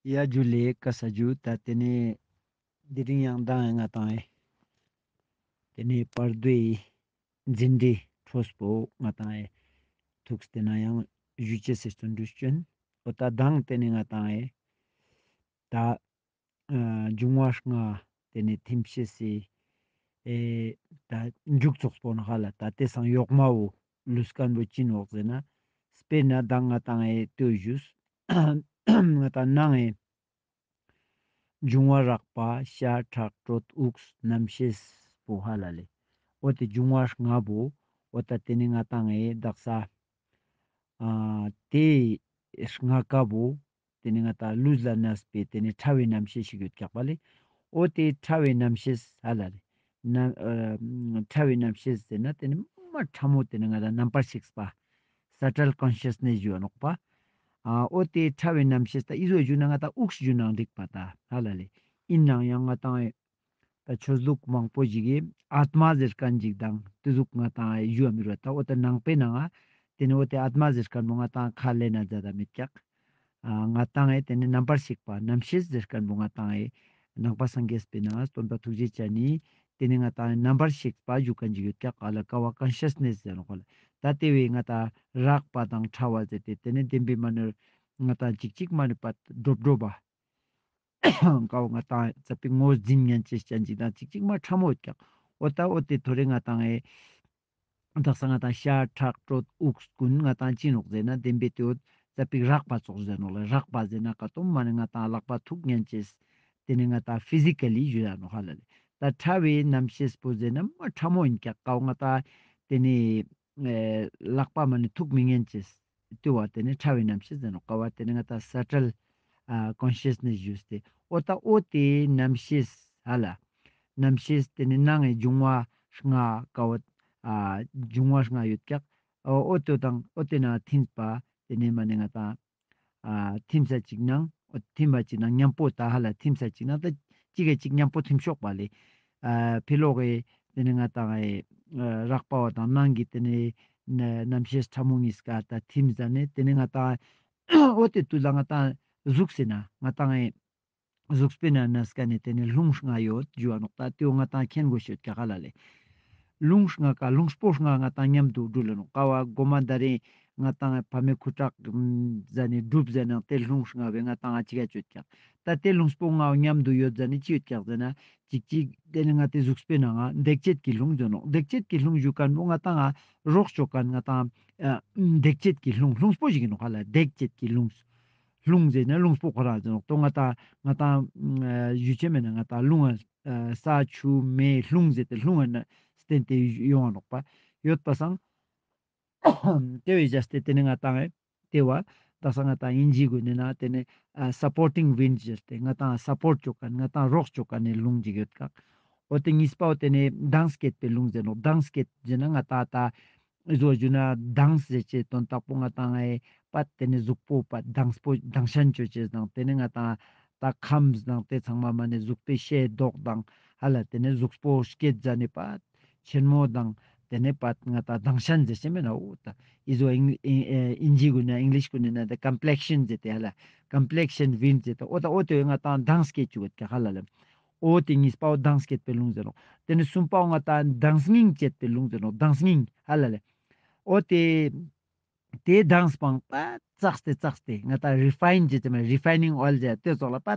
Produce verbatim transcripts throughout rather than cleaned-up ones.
ཡ་ཇུ་ལེ་ཀ་ས་ཇུ། ད་ཏེ་ནེ་དེ་རིང་ཡང་མདང་ང་ཏང་ཨེ་ཏེ་ནེ་བར་དོའི་འཛིན་གྲྭའི་འཕྲོས་པོ་ང་ཏང་ཨེ་ཐུགས་ཏེ་ན་ཡང་ཞུ་ཅེས་སི་རྩོན་འགྲུས་ཅོ་ཨིན། འོ་ད་མདང་ཏེ་ནེ་ང་ཏང་ཨེ་ད་ཨ་འབྱུང་བ་ལྔ་ཏེ་ནེ་ཐིམ་ཤེས་སི་ཨེ་ད་མཇུག་ཚོགས་པོ་ནོག་ཧ་ལ། ད་ཏེ་སང་ཡོག་མ་བོ་ལུས་ཁན་བོ་ཅི་ནོག་ཟེར་ན། སྤེར་ན་མདང་ང་ཏང་ཨེ་ལྟོས་ཞུས། ང་ཏང་ནང་ཨེ་འབྱུང་བ་རགས་པ་ཤ་ཁྲག་དྲོད་དབུགས་རྣམ་ཤེས་པོ་ཧ་ལ་ལེ། འོ་ཏེ་འབྱུང་བ་ལྔ་བོ་འོ་ད་ཏེ་ནེ་ང་ཏང་ཨེ་དག་ས་ཨ་ཏེ་ལྔ་ཀ་བོ་ཏེ་ནེ་ང་ཏང་ལུས་ལ་གནས་པའི་ཏེ་ནེ་ཕྲ་བའི་རྣམ་ཤེས་ཤིག་ཡོད་ཀྱག་པ་ལེ། འོ་ཏེ་ཕྲ་བའི་རྣམ་ཤེས་ཧ་ལ་ལེ། ན་ཨ་ཕྲ་བའི་རྣམ་ཤེས་ཟེར་ན་ཏེ་ནེ་མ་ཕྲ་མོ་ཏེ་ནེ་ང་ཏང་རྣམ་པར་ཤེས་པ་སབ་ཊལ་ཀོན་ཤེས་ནེས་ཞུ་བ་ནོག་པ། ཨ་འོ་ཏེ་ཕྲ་བའི་རྣམ་ཤེས་ད་འི་ཟོ་ཞུ་ན་ང་ཏང་དབུགས་ཞུ་ནའང་འགྲིག་པ་ད་ཧ་ལ་ལེ། ཨིན་ནའང་ཡང་ང་ཏང་ད་ཆོས་ལུགས་མང་པོ་ཞིག་གི་ཨཱཏྨ་ཟེར་ཁན་ཞིག་དང་ཏེ་ཟུག་ང་ཏང་ཞུ་བ་མི་རུ་ད་འོ་ད་ནང་པའི་ནང་ང་ཏེ་ནེ་འོ་ཏེ་ཨཱཏྨ་ཟེར་ཁན་བོ་ང་ཏང་ཁས་ལེན་ན་མཛད་ད་མེད་ཀྱག། ཨ་ང་ཏང་ཨེ་ཏེ་ནེ་རྣམ་པར་ཤེས་པ་རྣམ་ཤེས་ཟེར་ཁན་བོ་ང་ཏང་ཨེ་ནང་པ་སངས་རྒྱས་པའི་ནང་ང་སྟོན་པ་ཐུགས་རྗེ་ཅན་ནི་ཏེ་ནེ་ང་ཏང་ཨེ་རྣམ་པར་ཤེས་པ་ཞུ་ཁན་ཞིག་ཡོད་ཀྱག། ཨ་ལ་ཀ་བ་ཀོན་ཤེས་ནེས་ཟེར་ནོག་ཧ་ལ། ད་ཏེ་བོའི་ང་ཏང་རགས་པ་དང་ཕྲ་བ་ཟེར་ཏེ་ཏེ་ནེ་བདེན་པའི་མ་ནེ་ང་ཏང་ཅིག་ཅིག་མ་ནེ་པ་འགྲོབ་འགྲོབ་པ། ཀའོ་ང་ཏང་ཙ་པིག་ངོས་འཛིན་ཉན་ཅེས་ཅན་ཅིག་དང་ཅིག་ཅིག་མ་ཕྲ་མོ་ཡོད་ཀྱག། འོ་ད་འོ་ཏེ་ཐོ་རེ་ང་ཏང་ཨེ་དག་ས་ང་ཏང་ཤ་ཁྲག་དྲོད་དབུགས་ཀུན་ང་ཏང་ཅི་ནོག་ཟེར་ན་བདེན་པའི་ཏེ་འོ་ཙ་པིག་རགས་པ་ཙོགས་ཟེར་ནོག་ལེ། རགས་པ་ཟེར་ན་ཀ་ཏོམ་མ་ནེ་ང་ཏང་ལག་པ་ཐུག་ཉན་ཅེས་ཏེ་ནེ་ང་ཏང་ཕི་ཟི་ཀ་ལི་ཞུ་ཡ་ནོག་ཧ་ལ་ལེ། ད་ཕྲ་བའི་རྣམ་ཤེས་པོ་ཟེར་ན་མ་ཕྲ་མོ་ཨིན་ཀྱག། ཀའོ་ང་ཏང་ཏེ་ནེ་ཨེ་ལག་པ་མ་ནེ་ཐུག་མི་ཉན་ཅེས། ཏེ་བོ་ཏེ་ནེ་ཕྲ་བའི་རྣམ་ཤེས་ཟེར་ནོག། ཀ་བོ་ཏེ་ནེ་ང་ཏང་སབ་ཊལ་ཨ་ཀོན་ཤེས་ནེས་ཞུས་ཏེ། འོ་ད་འོ་ཏེ་རྣམ་ཤེས་ཧ་ལ། རྣམ་ཤེས་ཏེ་ནེ་ནང་ངི་འབྱུང་བ་ལྔ་ཀ་བོ་ཨ་འབྱུང་བ་ལྔ་ཡོད་ཀྱག། འོ་འོ་ཏེ་དང་འོ་ཏེ་ནང་ཐིམ་པ་ཏེ་ནེ་མ་ནེ་ང་ཏང་ཨ་ཐིམ་ས་ཅིག་ནང་འོ་ཐིམ་པ་ཅིག་ནང་མཉམ་པོ་ད་ཧ་ལ་ཐིམ་ས་ཅིག་ནང་ད་ཅིག་ག་ཅིག་མཉམ་པོ་ཐིམ་ཤོག་པ་ལེ། ཨ་ཕི་ལོག་གི་ཏེ་ནེ་ང་ཏང་ཨེ་རགས་པ་བོ་དང་ནང་གི་ཏེ་ནེ་ན་རྣམ་ཤེས་ཕྲ་མོ་གཉིས་ཀ་ད་ཐིམ་ཟ་ནེ་ཏེ་ནེ་ང་ཏང་འོ་ཏེ་དུས་ལ་ང་ཏང་གཟུགས་ཟེར་ན་ང་ཏང་ཨེ་གཟུགས་པོའི་ནང་ན་སྐ་ནེ་ཏེ་ནེ་རླུང་ལྔ་ཡོད་ཞུ་བ་ནོག། ད་ཏེ་བོ་ང་ཏང་མཁྱེན་དགོས་ཤེས་ཡོད་ཀྱག་ཧ་ལ་ལེ། རླུང་ལྔ་ཀ་རླུང་པོ་ལྔ་ང་ཏང་མཉམ་དུ་འགྲུལ་ལ་ནོག། ཀ་བོ་གོ་མ་ད་རེ་ང་ཏང་ཕ་མའི་ཁུ་ཁྲག་ཟ་ནེ་གྲུབ་ཟ་ནེ་ཏེ་རླུང་ལྔ་བོའི་ང་ཏང་ཅི་ག་ཅོད་ཀྱག། ད་ཏེ་རླུང་པོ་ལྔ་བོ་མཉམ་དུ་ཡོད་ཟ་ནེ་ཅི་ཡོད་ཀྱག་ཟེར་ན་ཅིག་ཅིག་ཏེ་ནེ་ང་ཏེ་གཟུགས་པོའི་ནང་ང་འདེགས་བྱེད་ཀྱི་རླུང་ཟེར་ནོག། འདེགས་བྱེད་ཀྱི་རླུང་ཞུ་ཁན་བོ་ང་ཏང་ང་རོགས་ཅོ་ཁན་ང་ཏང་ཨ་འདེགས་བྱེད་ཀྱི་རླུང་རླུང་པོ་ཞིག་ཨིན་ནོག་ཧ་ལ། འདེགས་བྱེད་ཀྱི་རླུང་རླུང་ཟེར་ན་རླུང་པོ་ཁོ་རང་ཟེར་ནོག། ཏོ་ང་ཏང་ང་ཏང་ཨ་ཞུ་ཅེས་མེད་ན་ང་ཏང་རླུང་ང་ཨ་ས་ཆུ་མེ་རླུང་ཟེར་ཏེ་རླུང་ང་ན་བརྟེན་ཏེ་ཡོང་བ་ནོག་པ། ཡོད་པ་སང་ཏེ་བོའི་བྱས་ཏེ་ཏེ་ནེ་ང་ཏང་ཨེ་ཏེ་བོ་དག་ས་ང་ཏང་ཨིན་ཇི་གུན་ནི་ནང་ཏེ་ནེ་ཨ་སབ་པོར་ཊིང་ཝིནཌ་ཟེར་ཏེ་ང་ཏང་སབ་པོརཊ་ཅོ་ཁན་ང་ཏང་རོགས་ཅོ་ཁན་ནི་རླུང་ཅིག་ཡོད་ཀྱག། འོ་ཏེ་གཉིས་པ་བོ་ཏེ་ནེ་མདངས་སྐྱེད་པའི་རླུང་ཟེར་ནོག། མདངས་སྐྱེད་ཟེར་ན་ང་ཏང་ད་བཟོ་ཞུ་ན་མདངས་ཟེར་ཅེས་དོན་དག་པོ་ང་ཏང་ཨེ་པ་ཏེ་ནེ་གཟུགས་པོ་པ་མདངས་པོ་མདངས་ཤན་ཅོ་ཅེས་དང་ཏེ་ནེ་ང་ཏང་ད་ཁམས་དང་ཏེ་ཚང་མ་མ་ནེ་གཟུགས་པོའི་ཤའི་མདོག་དང་ཧ་ལ་ཏེ་ནེ་གཟུགས་པོ་སྐྱེད་ཟ་ནེ་པ་ཆེན་མོ་དང་ཏེ་ནེ་པ་ང་ཏང་མདངས་ཤན་ཟེར་ཅེས་མེད་ན། འོ་ད་འི་ཟོ་ཨིན་ཨིན་ཨིན་ཇི་གུན་ན་ཨིང་ལིཤ་གུན་ན་ད་ཀམ་པི་ལེག་ཤན་ཟེར་ཏེ་ཧ་ལ་ཀམ་པི་ལེག་ཤན་ཝིནཌ་ཟེར་ཏེ་འོ་ད་འོ་ཏེ་ང་ཏང་མདངས་སྐྱེད་ཅུག་ག་ཧ་ལ་ལེ། འོ་ཏེ་གཉིས་པ་བོ་མདངས་སྐྱེད་པའི་རླུང་ཟེར་ནོག། ཏེ་ནེ་གསུམ་པ་བོ་ང་ཏང་དྭངས་སྙིགས་འབྱེད་པའི་རླུང་ཟེར་ནོག། དྭངས་སྙིགས་ཧ་ལ་ལེ། འོ་ཏེ་ཏེ་དྭངས་པའང་པ་བཙགས་ཏེ་བཙགས་ཏེ་ང་ཏང་རི་ཕ་ཡིན་ཅེས་ཏེ་མ་རི་ཕ་ཡི་ནིང་ཨོའིལ་ཟེར་ཏེ་ཙོགས་ལ་པ་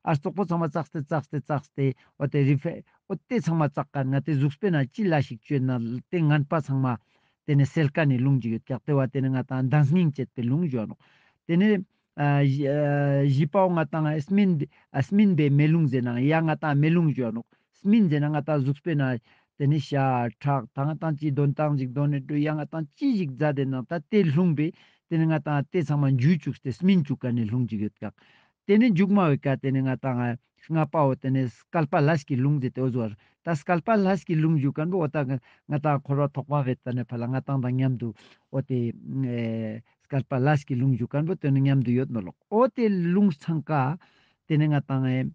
ཨ་རྩོག་པོ་ཚང་མ་བཙགས་ཏེ་བཙགས་ཏེ་བཙགས་ཏེ་འོ་ཏེ་རི་ཕ་འོ་ཏེ་ཚང་མ་བཙགས་ཀ་ང་ཏེ་གཟུགས་པོའི་ནང་ཅི་ལ་ཞིག་ཅོས་ན་ཏེ་ངན་པ་ཚང་མ་ཏེ་ནེ་སེལ་ཀ་ནི་རླུང་ཅིག་ཡོད་ཀྱག། ཏེ་བོ་ཏེ་ནེ་ང་ཏང་དྭངས་སྙིགས་འབྱེད་པའི་རླུང་ཞུ་བ་ནོག། ཏེ་ནེ་ཨ་བཞི་ཨ་བཞི་པའོ་ང་ཏང་ཨ་སྨིན་ཨ་སྨིན་པའི་མེ་རླུང་ཟེར་ན་ཡང་ང་ཏང་མེ་རླུང་ཞུ་བ་ནོག། སྨིན་ཟེར་ན་ང་ཏང་གཟུགས་པོའི་ནང་ཏེ་ནེ་ཤ་ཁྲག་ད་ང་ཏང་ཅི་དོན་ཏང་ཞིག་དོན་ནེ་འགྲོ་ཡང་ང་ཏང་ཅི་ཞིག་མཛད་དེ་ནང་ད་ཏེ་རླུང་པས་ཏེ་ནེ་ང་ཏང་ཏེ་ཚང་མ་འཇུ་བཅུག་སྟེ་སྨིན་བཅུག་ཀ་ནི་རླུང་ཅིག་ཡོད་ཀྱག། ཏེ་ནེ་མཇུག་མ་བོའི་ཀ་ཏེ་ནེ་ང་ཏང་ཨ་ལྔ་པའོ་ཏེ་ནེ་སྐལ་པ་ལས་ཀྱི་རླུང་ཟེར་ཏེ་འོ་ཟོར། ད་སྐལ་པ་ལས་ཀྱི་རླུང་ཞུ་ཁན་བོ་འོ་ད་ང་ཏང་འཁོར་བ་ཐོག་མ་བོའི་ད་ནེ་ཕར་ལ་ང་ཏང་དང་མཉམ་དུ་འོ་ཏེ་ཨེ་སྐལ་པ་ལས་ཀྱི་རླུང་ཞུ་ཁན་བོ་ཏེ་ནེ་མཉམ་དུ་ཡོད་ནོག་ལོ། འོ་ཏེ་རླུང་ཚང་ཀ་ཏེ་ནེ་ང་ཏང་ཨེ་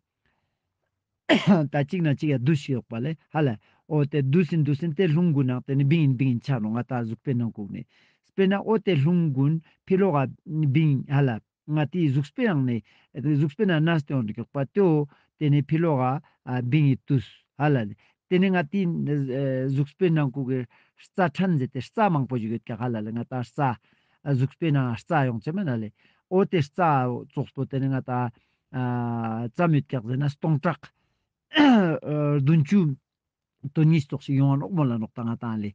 ད་ཅིག་ན་ཅིག་ཡ་དུས་ཤིག་ཡོད་པ་ལེ་ཧ་ལ། འོ་ཏེ་དུས་ཟིན་དུས་ཟིན་ཏེ་རླུང་གུན་ནང་ཏེ་ནེ་བིང་ཨིན་བིང་ཨིན་ཆ་ནོག་ང་ཏང་གཟུགས་པོའི་ནང་ཁུག་ནེ། སྤེར་ན་འོ་ཏེ་རླུང་གུན་ཕི་ལོག་ག་བིང་ཧ་ལ། ང་ཏི་གཟུགས་པོའི་ནང་ནེ་གཟུགས་པོའི་ནང་ནེ་སྟོན་འདུག་པ་ཏེའོ་ཏེ་ནེ་ཕི་ལོག་ག་ཨ་བིང་ངི་ཏུས་ཧ་ལ་ལེ། ཏེ་ནེ་ང་ཏི་ཨ་གཟུགས་པོའི་ནང་ཁུག་གི་རྩ་ཕྲན་ཟེར་ཏེ་རྩ་མང་པོ་ཞིག་ཡོད་ཀྱག་ཧ་ལ་ལེ། ང་ཏ་རྩ་ཨ་གཟུགས་པོའི་ནང་རྩ་ཡོང་ཅེས་མེད་ན་ལེ། འོ་ཏེ་རྩ་ཙོགས་པོ་ཏེ་ནེ་ང་ཏ་ཨ་ཙམ་ཡོད་ཀྱག་ཟེར་ན་སྟོང་ཕྲག་ཨ་བདུན་ཅུ་དོན་གཉིས་ཙོགས་ཤིག་ཡོང་ང་ནོག་མོལ་ལ་ནོག་ཏ་ང་ཏང་ལེ།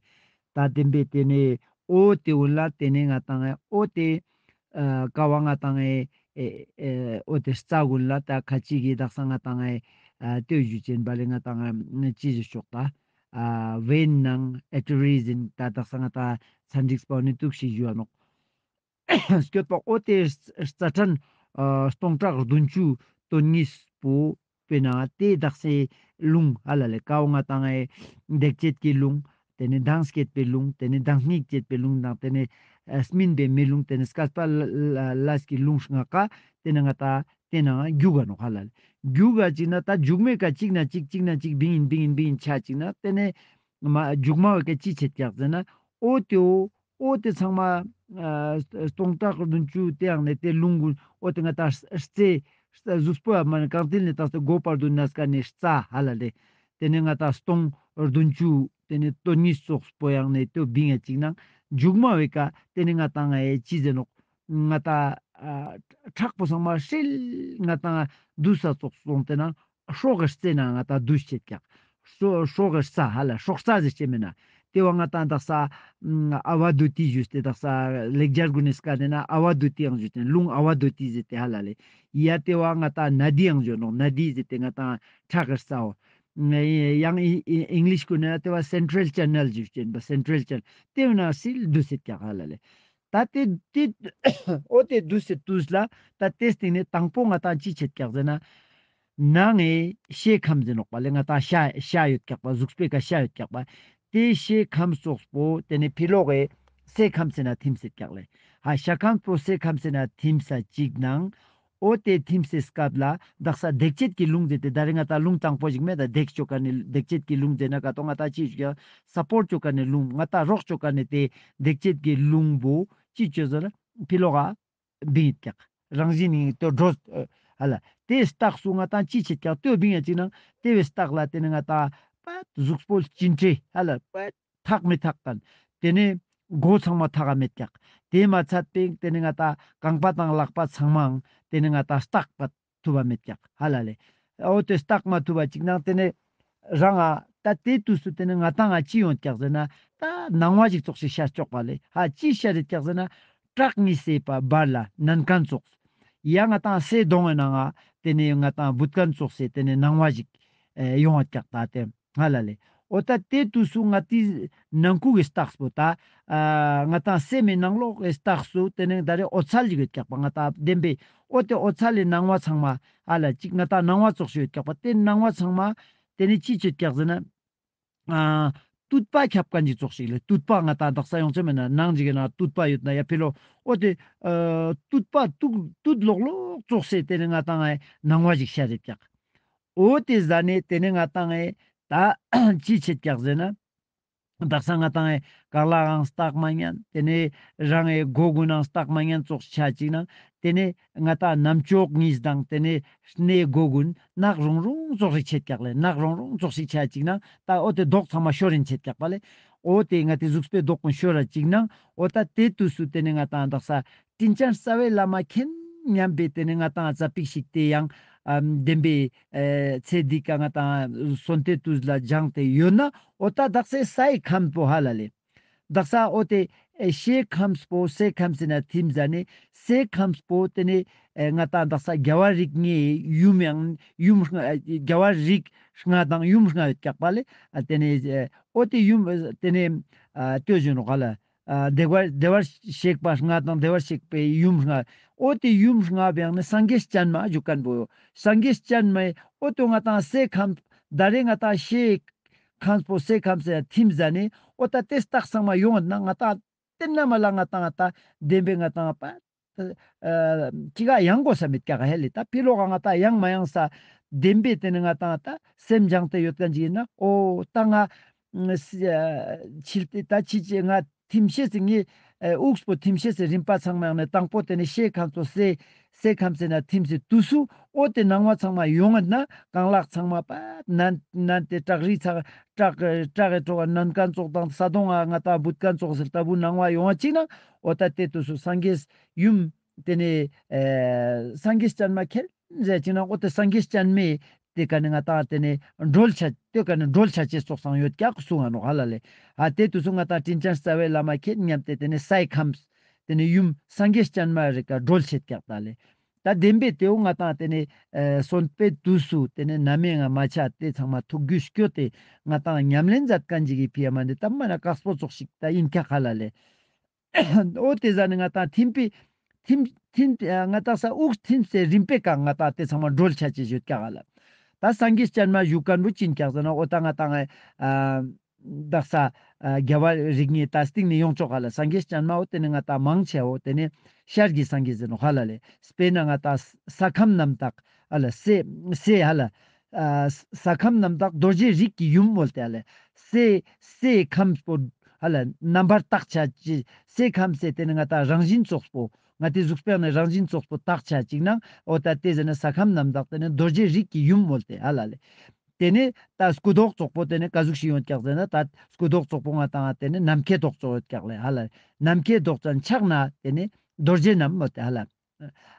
ཏ་བདེན་པའི་ཏེ་ནེ་འོ་ཏེ་འོ་ལ་ཏེ་ནེ་ང་ཏང་ཨེ་འོ་ཏེ་ཨ་ཀ་བ་ང་ཏང་ཨེ་ཨེ་ཨེ་འོ་ཏེ་རྩ་གུན་ལ་ཏ་ཁ་ཅིག་གི་དག་ས་ང་ཏང་ཨེ་ཨ་ཏེ་ཞུ་ཅེན་བ་ལེ། ང་ཏང་ཨེ་ཅི་ཞུ་ཆོག་ཏ་ཨ་བེན་ནང་ཨེ་ཊི་རིས་ཨིན་ཏ་དག་ས་ང་ཏང་ཚན་རིག་པ་ནི་ཏུག་ཤིག་ཞུ་བ་ནོག། སྐྱོད་པ་འོ་ཏེ་རྩ་ཕྲན་ཨ་སྟོང་ཕྲག་བདུན་ཅུ་དོན་གཉིས་པོ་པེ་ན་ཏེ་དག་སའི་རླུང་ཧ་ལ་ལེ། ཀ་བོ་ང་ཏང་ཨེ་འདེགས་བྱེད་ཀྱི་རླུང་། ཏེ་ནེ་མདངས་སྐྱེད་པའི་རླུང་། ཏེ་ནེ་དྭངས་སྙིགས་སྐྱེད་པའི་རླུང་དང་ཏེ་ནེ་ཨ་སྨིན་པའི་མེ་རླུང་། ཏེ་ནེ་སྐལ་པ་ལ་ལ་ལས་ཀྱི་རླུང་ལྔ་ཀ་ཏེ་ནེ་ང་ཏ་ཏེ་ནང་རྒྱུག་ག་ནོག་ཧ་ལ་ལེ། རྒྱུག་ག་ཅིག་ན་ཏ་མཇུག་མའི་ཀ་ཅིག་ན་ཅིག་ཅིག་ན་ཅིག་བིང་ཨིན་བིང་ཨིན་བིང་ཨིན་ཆ་ཅིག་ན་ཏེ་ནེ་མ་མཇུག་མ་བོའི་ཀ་ཅི་ཆེད་ཀྱག་ཟེར་ན་འོ་ཏེའོ་འོ་ཏེ་ཚང་མ་ཨ་སྟོང་ཕྲག་བདུན་ཅུ་ཏེ་ཡང་ནེ་ཏེ་རླུང་གུན་འོ་ཏེ་ང་ཏ་རྩའི་གཟུགས་པོ་ཡ་མ་ནེ་རྐང་མཐིལ་ནེ་ཏག་སྟེ་མགོ་བར་དུ་ན་སྐ་ནེ་རྩ་ཧ་ལ་ལེ། ཏེ་ནེ་ང་ཏ་སྟོང་བདུན་ཅུ་ཏེ་ནེ་དོན་གཉིས་ཙོགས་པོ་ཡང་ནེ་ཏེ་བིང་ཡ་ཅིག་ནང་མཇུག་མ་བོའི་ཀ་ཏེ་ནེ་ང་ཏང་ཨེ་ཅི་ཟེར་ནོག། ང་ཏ་ཨ་ཁྲག་པོ་ཚང་མ་ཧྲིལ་ང་ཏང་དུས་ས་ཙོགས་སོང་ཏེ་ན་སྲོག་གི་རྩེ་ན་ང་ཏ་དུས་ཆེད་ཀྱག། སྲོ་སྲོག་གི་རྩ་ཧ་ལ་སྲོག་རྩ་ཟེར་ཅེས་མེད་ན། ཏེ་བ་ང་ཏང་དག་ས་ཨ་བ་དུ་ཏི་ཞུས་ཏེ་དག་ས་ལེགས་སྦྱར་གུན་ནི་སྐད་ན་ཨ་བ་དུ་ཏི་ཡང་ཞུས་ཏེ་རླུང་ཨ་བ་དུ་ཏི་ཟེར་ཏེ་ཧ་ལ་ལེ། ཡ་ཏེ་བ་ང་ཏང་ན་དི་ཡང་ཞུ་ནོག། ན་དི་ཟེར་ཏེ་ང་ཏང་ཁྲག་གི་རྩའོ། ཡང་ཨི་ཨི་ཨིང་ལིཤ་གུན་ན་ཏེ་བ་སེན་ཊྲལ་ཅེ་ནལ་ཞུས་ཅེན་བ་སེན་ཊྲལ་ཅེ་ནལ་ཏེ་བ་ན་ཧྲིལ་དུས་ཆེད་ཀྱག་ཧ་ལ་ལེ། ཏ་ཏེ་ཏེ་འོ་ཏེ་དུས་སི་དུས་ལ་ཏ་ཏེ་སྟིང་ནེ་དང་པོ་ང་ཏང་ཅི་ཆེད་ཀྱག་ཟེར་ན་ནང་ངི་ཤའི་ཁམས་ཟེར་ནོག་པ་ལེ། ང་ཏང་ཤ་ཤ་ཡོད་ཀྱག་པ་གཟུགས་པོའི་ཀ་ཤ་ཡོད་ཀྱག་པ་ཏེ་ཤའི་ཁམས་ཙོགས་པོ་ཏེ་ནེ་ཕི་ལོག་གི་སའི་ཁམས་སི་ན་ཐིམ་སེད་ཀྱག་ལེ། ཧ་ཤ་ཁམས་པོ་སའི་ཁམས་སི་ན་ཐིམ་ས་ཅིག་ནང་འོ་ཏེ་ཐིམ་སེ་སྐབས་ལ་དག་ས་འདེགས་བྱེད་ཀྱི་རླུང་ཟེར་ཏེ་ད་རེ་ང་ཏང་རླུང་དང་པོ་ཞིག་མེད་ད་འདེགས་ཅོ་ཀ་ནེ་འདེགས་བྱེད་ཀྱི་རླུང་ཟེར་ན་ཀ་ཏོ་ང་ཏང་ཅི་ཞིག་ཡ་སཔོརྚ་ཅོ་ཀ་ནེ་རླུང་ང་ཏང་རོགས་ཅོ་ཀ་ནེ་ཏེ་འདེགས་བྱེད་ཀྱི་རླུང་བོ་ཅི་ཅོ་ཟེར་ན་ཕི་ལོག་ག་བིང་ཡོད་ཀྱག། རང་བཞིན་ནི་ཏོ་འགྲོ་ཧ་ལ་ཏེ་སྟག་སུ་ང་ཏང་ཅི་ཆེད་ཀྱག་ཏོ་བིང་ཡ་ཅིག་ནང་ཏེ་བའི་སྟག་ལ་ཏེ་ནེ་ང་ཏང་པད་གཟུགས་པོ་ལྕིན་ཏེ་ཧ་ལ་པད་ཐག་མི་ཐག་ཁན། ཏེ་ནེ་མགོ་ཚང་མ་ཐག་ག་མེད་ཀྱག། ཏེ་མ་ཚད་པའི་ཏེ་ནེ་ང་ཏང་རྐང་པ་དང་ལག་པ་ཚང་མའང་ཏེ་ནེ་ང་ཏང་སྟག་པ་ཐུབ་པ་མེད་ཀྱག་ཧ་ལ་ལེ། འོ་ཏེ་སྟག་མ་ཐུབ་པ་ཅིག་ནང་ཏེ་ནེ་རང་ང་ཏ་ཏེ་དུས་སུ་ཏེ་ནེ་ང་ཏང་ང་ཅི་ཡོང་ཀྱག་ཟེར་ན་ཏ་སྣང་བ་ཞིག་ཙོགས་ཤིག་ཤར་ཅོག་པ་ལེ། ཧ་ཅི་ཤར་རེད་ཀྱག་ཟེར་ན་བྲག་གཉིས་སེ་པ་བར་ལ་ནན་ཁན་ཙོགས། ཡ་ང་ཏང་སེ་དོང་ངི་ནང་ང་ཏེ་ནེ་ང་ཏང་བུད་ཁན་ཙོགས་སེ་ཏེ་ནེ་སྣང་བ་ཞིག་ཨེ་ཡོང་བ་ཀྱག་ཏ་ཏེ། ཧ་ལ་ལེ། འོ་ཏ་ཏེ་དུས་སུ་ང་ཏི་ནང་ཁུག་གི་སྟག་པོ་ཏ་ཨ་ང་ཏང་སེམས་མི་ནང་ལོགས་གི་སྟག་སུ་ཏེ་ནེ་ད་རེ་འོད་གསལ་ཞིག་ཡོད་ཀྱག་པ་ང་ཏང་བདེན་པའི་འོ་ཏེ་འོད་གསལ་ལི་སྣང་བ་ཚང་མ་ཧ་ལ་ཅིག་ང་ཏང་སྣང་བ་ཙོགས་ཤིག་ཡོད་ཀྱག་པ་ཏེ་སྣང་བ་ཚང་མ་ཏེ་ནེ་ཅི་ཅོ་ཀྱག་ཟེར་ན་ཨ་དུད་པ་ཁྱབ་ཁན་ཅིག་ཙོགས་ཤིག་ལེ། དུད་པ་ང་ཏང་དག་ས་ཡོང་ཆེ་མེད་ན་ནང་ཅིག་གི་ནང་དུད་པ་ཡོད་ན་ཡ་ཕི་ལོ་འོ་ཏེ་ཨ་དུད་པ་དུད་དུད་ལོག་ལོག་ཙོགས་སེ་ཏེ་ནེ་ང་ཏང་ཨེ་སྣང་བ་ཞིག་ཤར་རེད་ཀྱག། འོ་ཏེ་ཟ་ནེ་ཏེ་ནེ་ང་ཏང་ཨེ་ཏ་ཅི་ཆེད་ཀྱག་ཟེར་ན། དག་ས་ང་ཏང་ཨེ་ཀ་ལའང་སྟག་མ་ཉན། ཏེ་ནེ་རང་ཨེ་མགོ་གུན་ནང་སྟག་མ་ཉན་ཙོགས་ཆ་ཅིག་ནང་ཏེ་ནེ་ང་ཏང་རྣམ་ཅོག་གཉིས་དང་ཏེ་ནེ་སྣེ་མགོ་གུན་ནག་རུང་རུང་ཙོགས་ཤིག་ཆེད་ཀྱག་ལེ། ནག་རུང་རུང་ཙོགས་ཤིག་ཆ་ཅིག་ནང་ཏ་འོ་ཏེ་མདོག་ཚང་མ་ཤོར་རིན་ཆེད་ཀྱག་པ་ལེ། འོ་ཏེ་ང་ཏི་གཟུགས་པོའི་མདོག་གུན་ཤོར་ར་ཅིག་ནང་འོ་ཏ་ཏེ་དུས་སུ་ཏེ་ནེ་ང་ཏང་དག་ས་དྲིན་ཅན་རྩ་བའི་བླ་མ་མཁྱེན་སྙམ་པའི་ཏེ་ནེ་ང་ཏང་ཙ་པིག་ཞིག་ཏེ་ཡང་ཨ་བདེན་པའི་ཨེ་ཚེ་འདི་ཀ་ང་ཏང་སོན་ཏེ་དུས་ལ་སྦྱངས་ཏེ་ཡོད་ན་འོ་ཏ་དག་ས་སའི་ཁམས་པོ་ཧ་ལ་ལེ། དག་ས་འོ་ཏེ་ཨེ་ཤའི་ཁམས་པོ་སའི་ཁམས་སི་ན་ཐིམ་ཟ་ནེ་སའི་ཁམས་པོ་ཏེ་ནེ་ཨེ་ང་ཏང་དག་ས་རྒྱལ་བ་རིགས་ལྔའི་ཡུམ་ཡང་ཡུམ་ལྔ་ཨེ་རྒྱལ་བ་རིགས་ལྔ་དང་ཡུམ་ལྔ་ཡོད་ཀྱག་པ་ལེ། ཨ་ཏེ་ནེ་ཨེ་འོ་ཏེ་ཡུམ་ཨེ་ཏེ་ནེ་ཨ་ལྟོས་བཞིན་ནོག་ཧ་ལ། ཨ་བདེ་བར་བདེ་བར་གཤེགས་པ་ལྔ་དང་བདེ་བར་གཤེགས་པའི་ཡུམ་ལྔ། འོ་ཏེ་ཡུམ་ལྔ་བའང་ནི་སངས་རྒྱས་སྤྱན་མ་ཞུ་ཁན་བོ་ཡོད། སངས་རྒྱས་སྤྱན་མའི་འོ་ཏེ་ང་ཏང་སའི་ཁམས་ད་རེ་ང་ཏང་ཤའི་ཁམས་པོ་སའི་ཁམས་སི་ཐིམ་ཟ་ནེ་འོ་ཏ་ཏེ་སྟག་ཚང་མ་ཡོང་ན་ང་ཏང་ཏེ་ན་མ་ལ་ང་ཏང་ཏ་བདེན་པའི་ང་ཏང་པ་ཨ་ཅི་ག་ཡང་དགོས་ས་མེད་ཀྱག་ཧེ་ལེ། ཏ་ཕི་ལོག་ག་ང་ཏང་ཡང་མ་ཡང་ས་བདེན་པའི་ཏེ་ནེ་ང་ཏང་ཏ་སེམས་སྦྱངས་ཏེ་ཡོད་ཁན་ཅིག་ཡིན་ན་འོ་ཏ་ང་ཕྱིར་ཏེ་ཏ་ཅི་ཅི་ང་ཐིམ་ཤེས་སི་ངའི་ ཨ་དབུགས་པོ་ཐིམ་ཤེས་སི་རིམ་པ་ཚང་མ་ཡང་ནི་དང་པོ་ཏེ་ནེ་ཤའི་ཁམས་པོ་སའི་སའི་ཁམས་སི་ནང་ཐིམ་སི་དུས་སུ་འོ་ཏེ་སྣང་བ་ཚང་མ་ཡོང་ངད་ན་རྐང་ལག་ཚང་མ་པ་ནན་ནན་ཏེ་བྲག་རི་ཚ་བྲག་བྲག་གི་བྲག་གི་ཁྲོད་ནན་ཁན་ཙོགས་དང་ས་དོང་ང་ང་ཏང་བུད་ཁན་ཙོགས་སི་ལྟ་བུ་སྣང་བ་ཡོང་བ་ཅིག་ན་འོ་ད་ཏེ་དུས་སུ་སངས་རྒྱས་ཡུམ་ཏེ་ནེ་ཨེ་སངས་རྒྱས་སྤྱན་མ་མཁྱེན་ཟེར་ཅིག་ན་འོ་ཏེ་སངས་རྒྱས་སྤྱན་མའི་ཏེ་ཀ་ནེ་ང་ཏང་ཏེ་ནེ་གྲོལ་ཆ་ཏེ་ཀ་ནེ་གྲོལ་ཆ་ཅེས་ཙོགས་སང་ཡོད་ཀྱག་གསུང་ང་ནོག་ཧ་ལ་ལེ། ཨ་ཏེ་དུས་སུ་ང་ཏང་དྲིན་ཅན་རྩ་བའི་བླ་མ་མཁྱེན་སྙམ་སྟེ་ཏེ་ནེ་སའི་ཁམས་ཏེ་ནེ་ཡུམ་སངས་རྒྱས་སྤྱན་མ་རི་ཀ་གྲོལ་ཆེད་ཀྱག་ད་ལེ། ད་བདེན་པའི་ཏེའོ་ང་ཏང་ཏེ་ནེ་ཨེ་གསོན་པའི་དུས་སུ་ཏེ་ནེ་ན་མེ་ང་མ་ཆ་ཏེ་ཚང་མ་ཐུགས་རྒྱུད་སྐྱོ་སྟེ་ང་ཏང་ཉམས་ལེན་མཛད་ཁན་ཅིག་གི་ཕི་ཡ་མ་ནེ་ད་མ་ན་དཀགས་པོ་ཙོགས་ཤིག་ད་ཨིན་ཀྱག་ཧ་ལ་ལེ། འོ་ཏེ་ཟ་ནེ་ང་ཏང་ཐིམ་པའི་ཐིམ་ཐིམ་ང་ཏང་ས་དབུགས་ཐིམ་སའི་རིམ་པའི་ཀ་ང་ཏང་ཏེ་ཚང་མ་གྲོལ་ཆ་ཅེས་ཡོད་ཀྱག་ཧ་ལ། ད་སངས་རྒྱས་སྤྱན་མ་བཞུགས་ཁན་བོ་ཅི་ཨིན་ཀྱག་ཟེར་ན་འོ་ད་ང་ཏང་ཨ་དག་ས་ཨ་རྒྱལ་བ་རིགས་ལྔའི་ད་སྟིང་ནེ་ཡོང་ཆོག་ཧ་ལ། སངས་རྒྱས་སྤྱན་མ་འོ་ཏེ་ནེ་ང་ཏང་མང་ཆེ་འོ་ཏེ་ནེ་ཤར་གྱི་སངས་རྒྱས་ཟེར་ནོག་ཧ་ལ་ལེ། སྤེར་ན་ང་ཏང་ས་ཁམས་རྣམ་དག་ཧ་ལ་སའི་སའི་ཧ་ལ་ཨ་ས་ཁམས་རྣམ་དག་རྡོ་རྗེ་རིགས་ཀྱི་ཡུམ་མོལ་ཏེ་ཧ་ལ། སའི་སའི་ཁམས་པོ་ཧ་ལ་རྣམ་པར་དག་ཆ་ཅེས་སའི་ཁམས་སི་ཏེ་ནེ་ང་ཏང་རང་བཞིན་ཙོགས་པོ་ང་ཏེ་གཟུགས་པོའི་ནང་རང་བཞིན་ཙོགས་པོ་དག་ཆ་ཅིག་ན་འོ་ད་ཏེ་ཟ་ནེ་ས་ཁམས་རྣམ་དག་ཏེ་ནེ་རྡོ་རྗེ་རིགས་ཀྱི་ཡུམ་མོལ་ཏེ་ཧ་ལ་ལེ། ཏེ་ནེ་ད་སྐུ་མདོག་ཙོགས་པོ་ཏེ་ནེ་ཀ་ཟུག་ཤིག་ཡོད་ཀྱག་ཟེར་ན་ད་སྐུ་མདོག་ཙོགས་པོ་ང་ཏང་ཏེ་ནེ་ནམ་མཁའི་མདོག་ཙོགས་ཡོད་ཀྱག་ལེ་ཧ་ལ། ནམ་མཁའི་མདོག་ཙམ་ཕྱག་ན་ཏེ་ནེ་རྡོ་རྗེ་བསྣམས་མོལ་ཏེ་ཧ་ལ།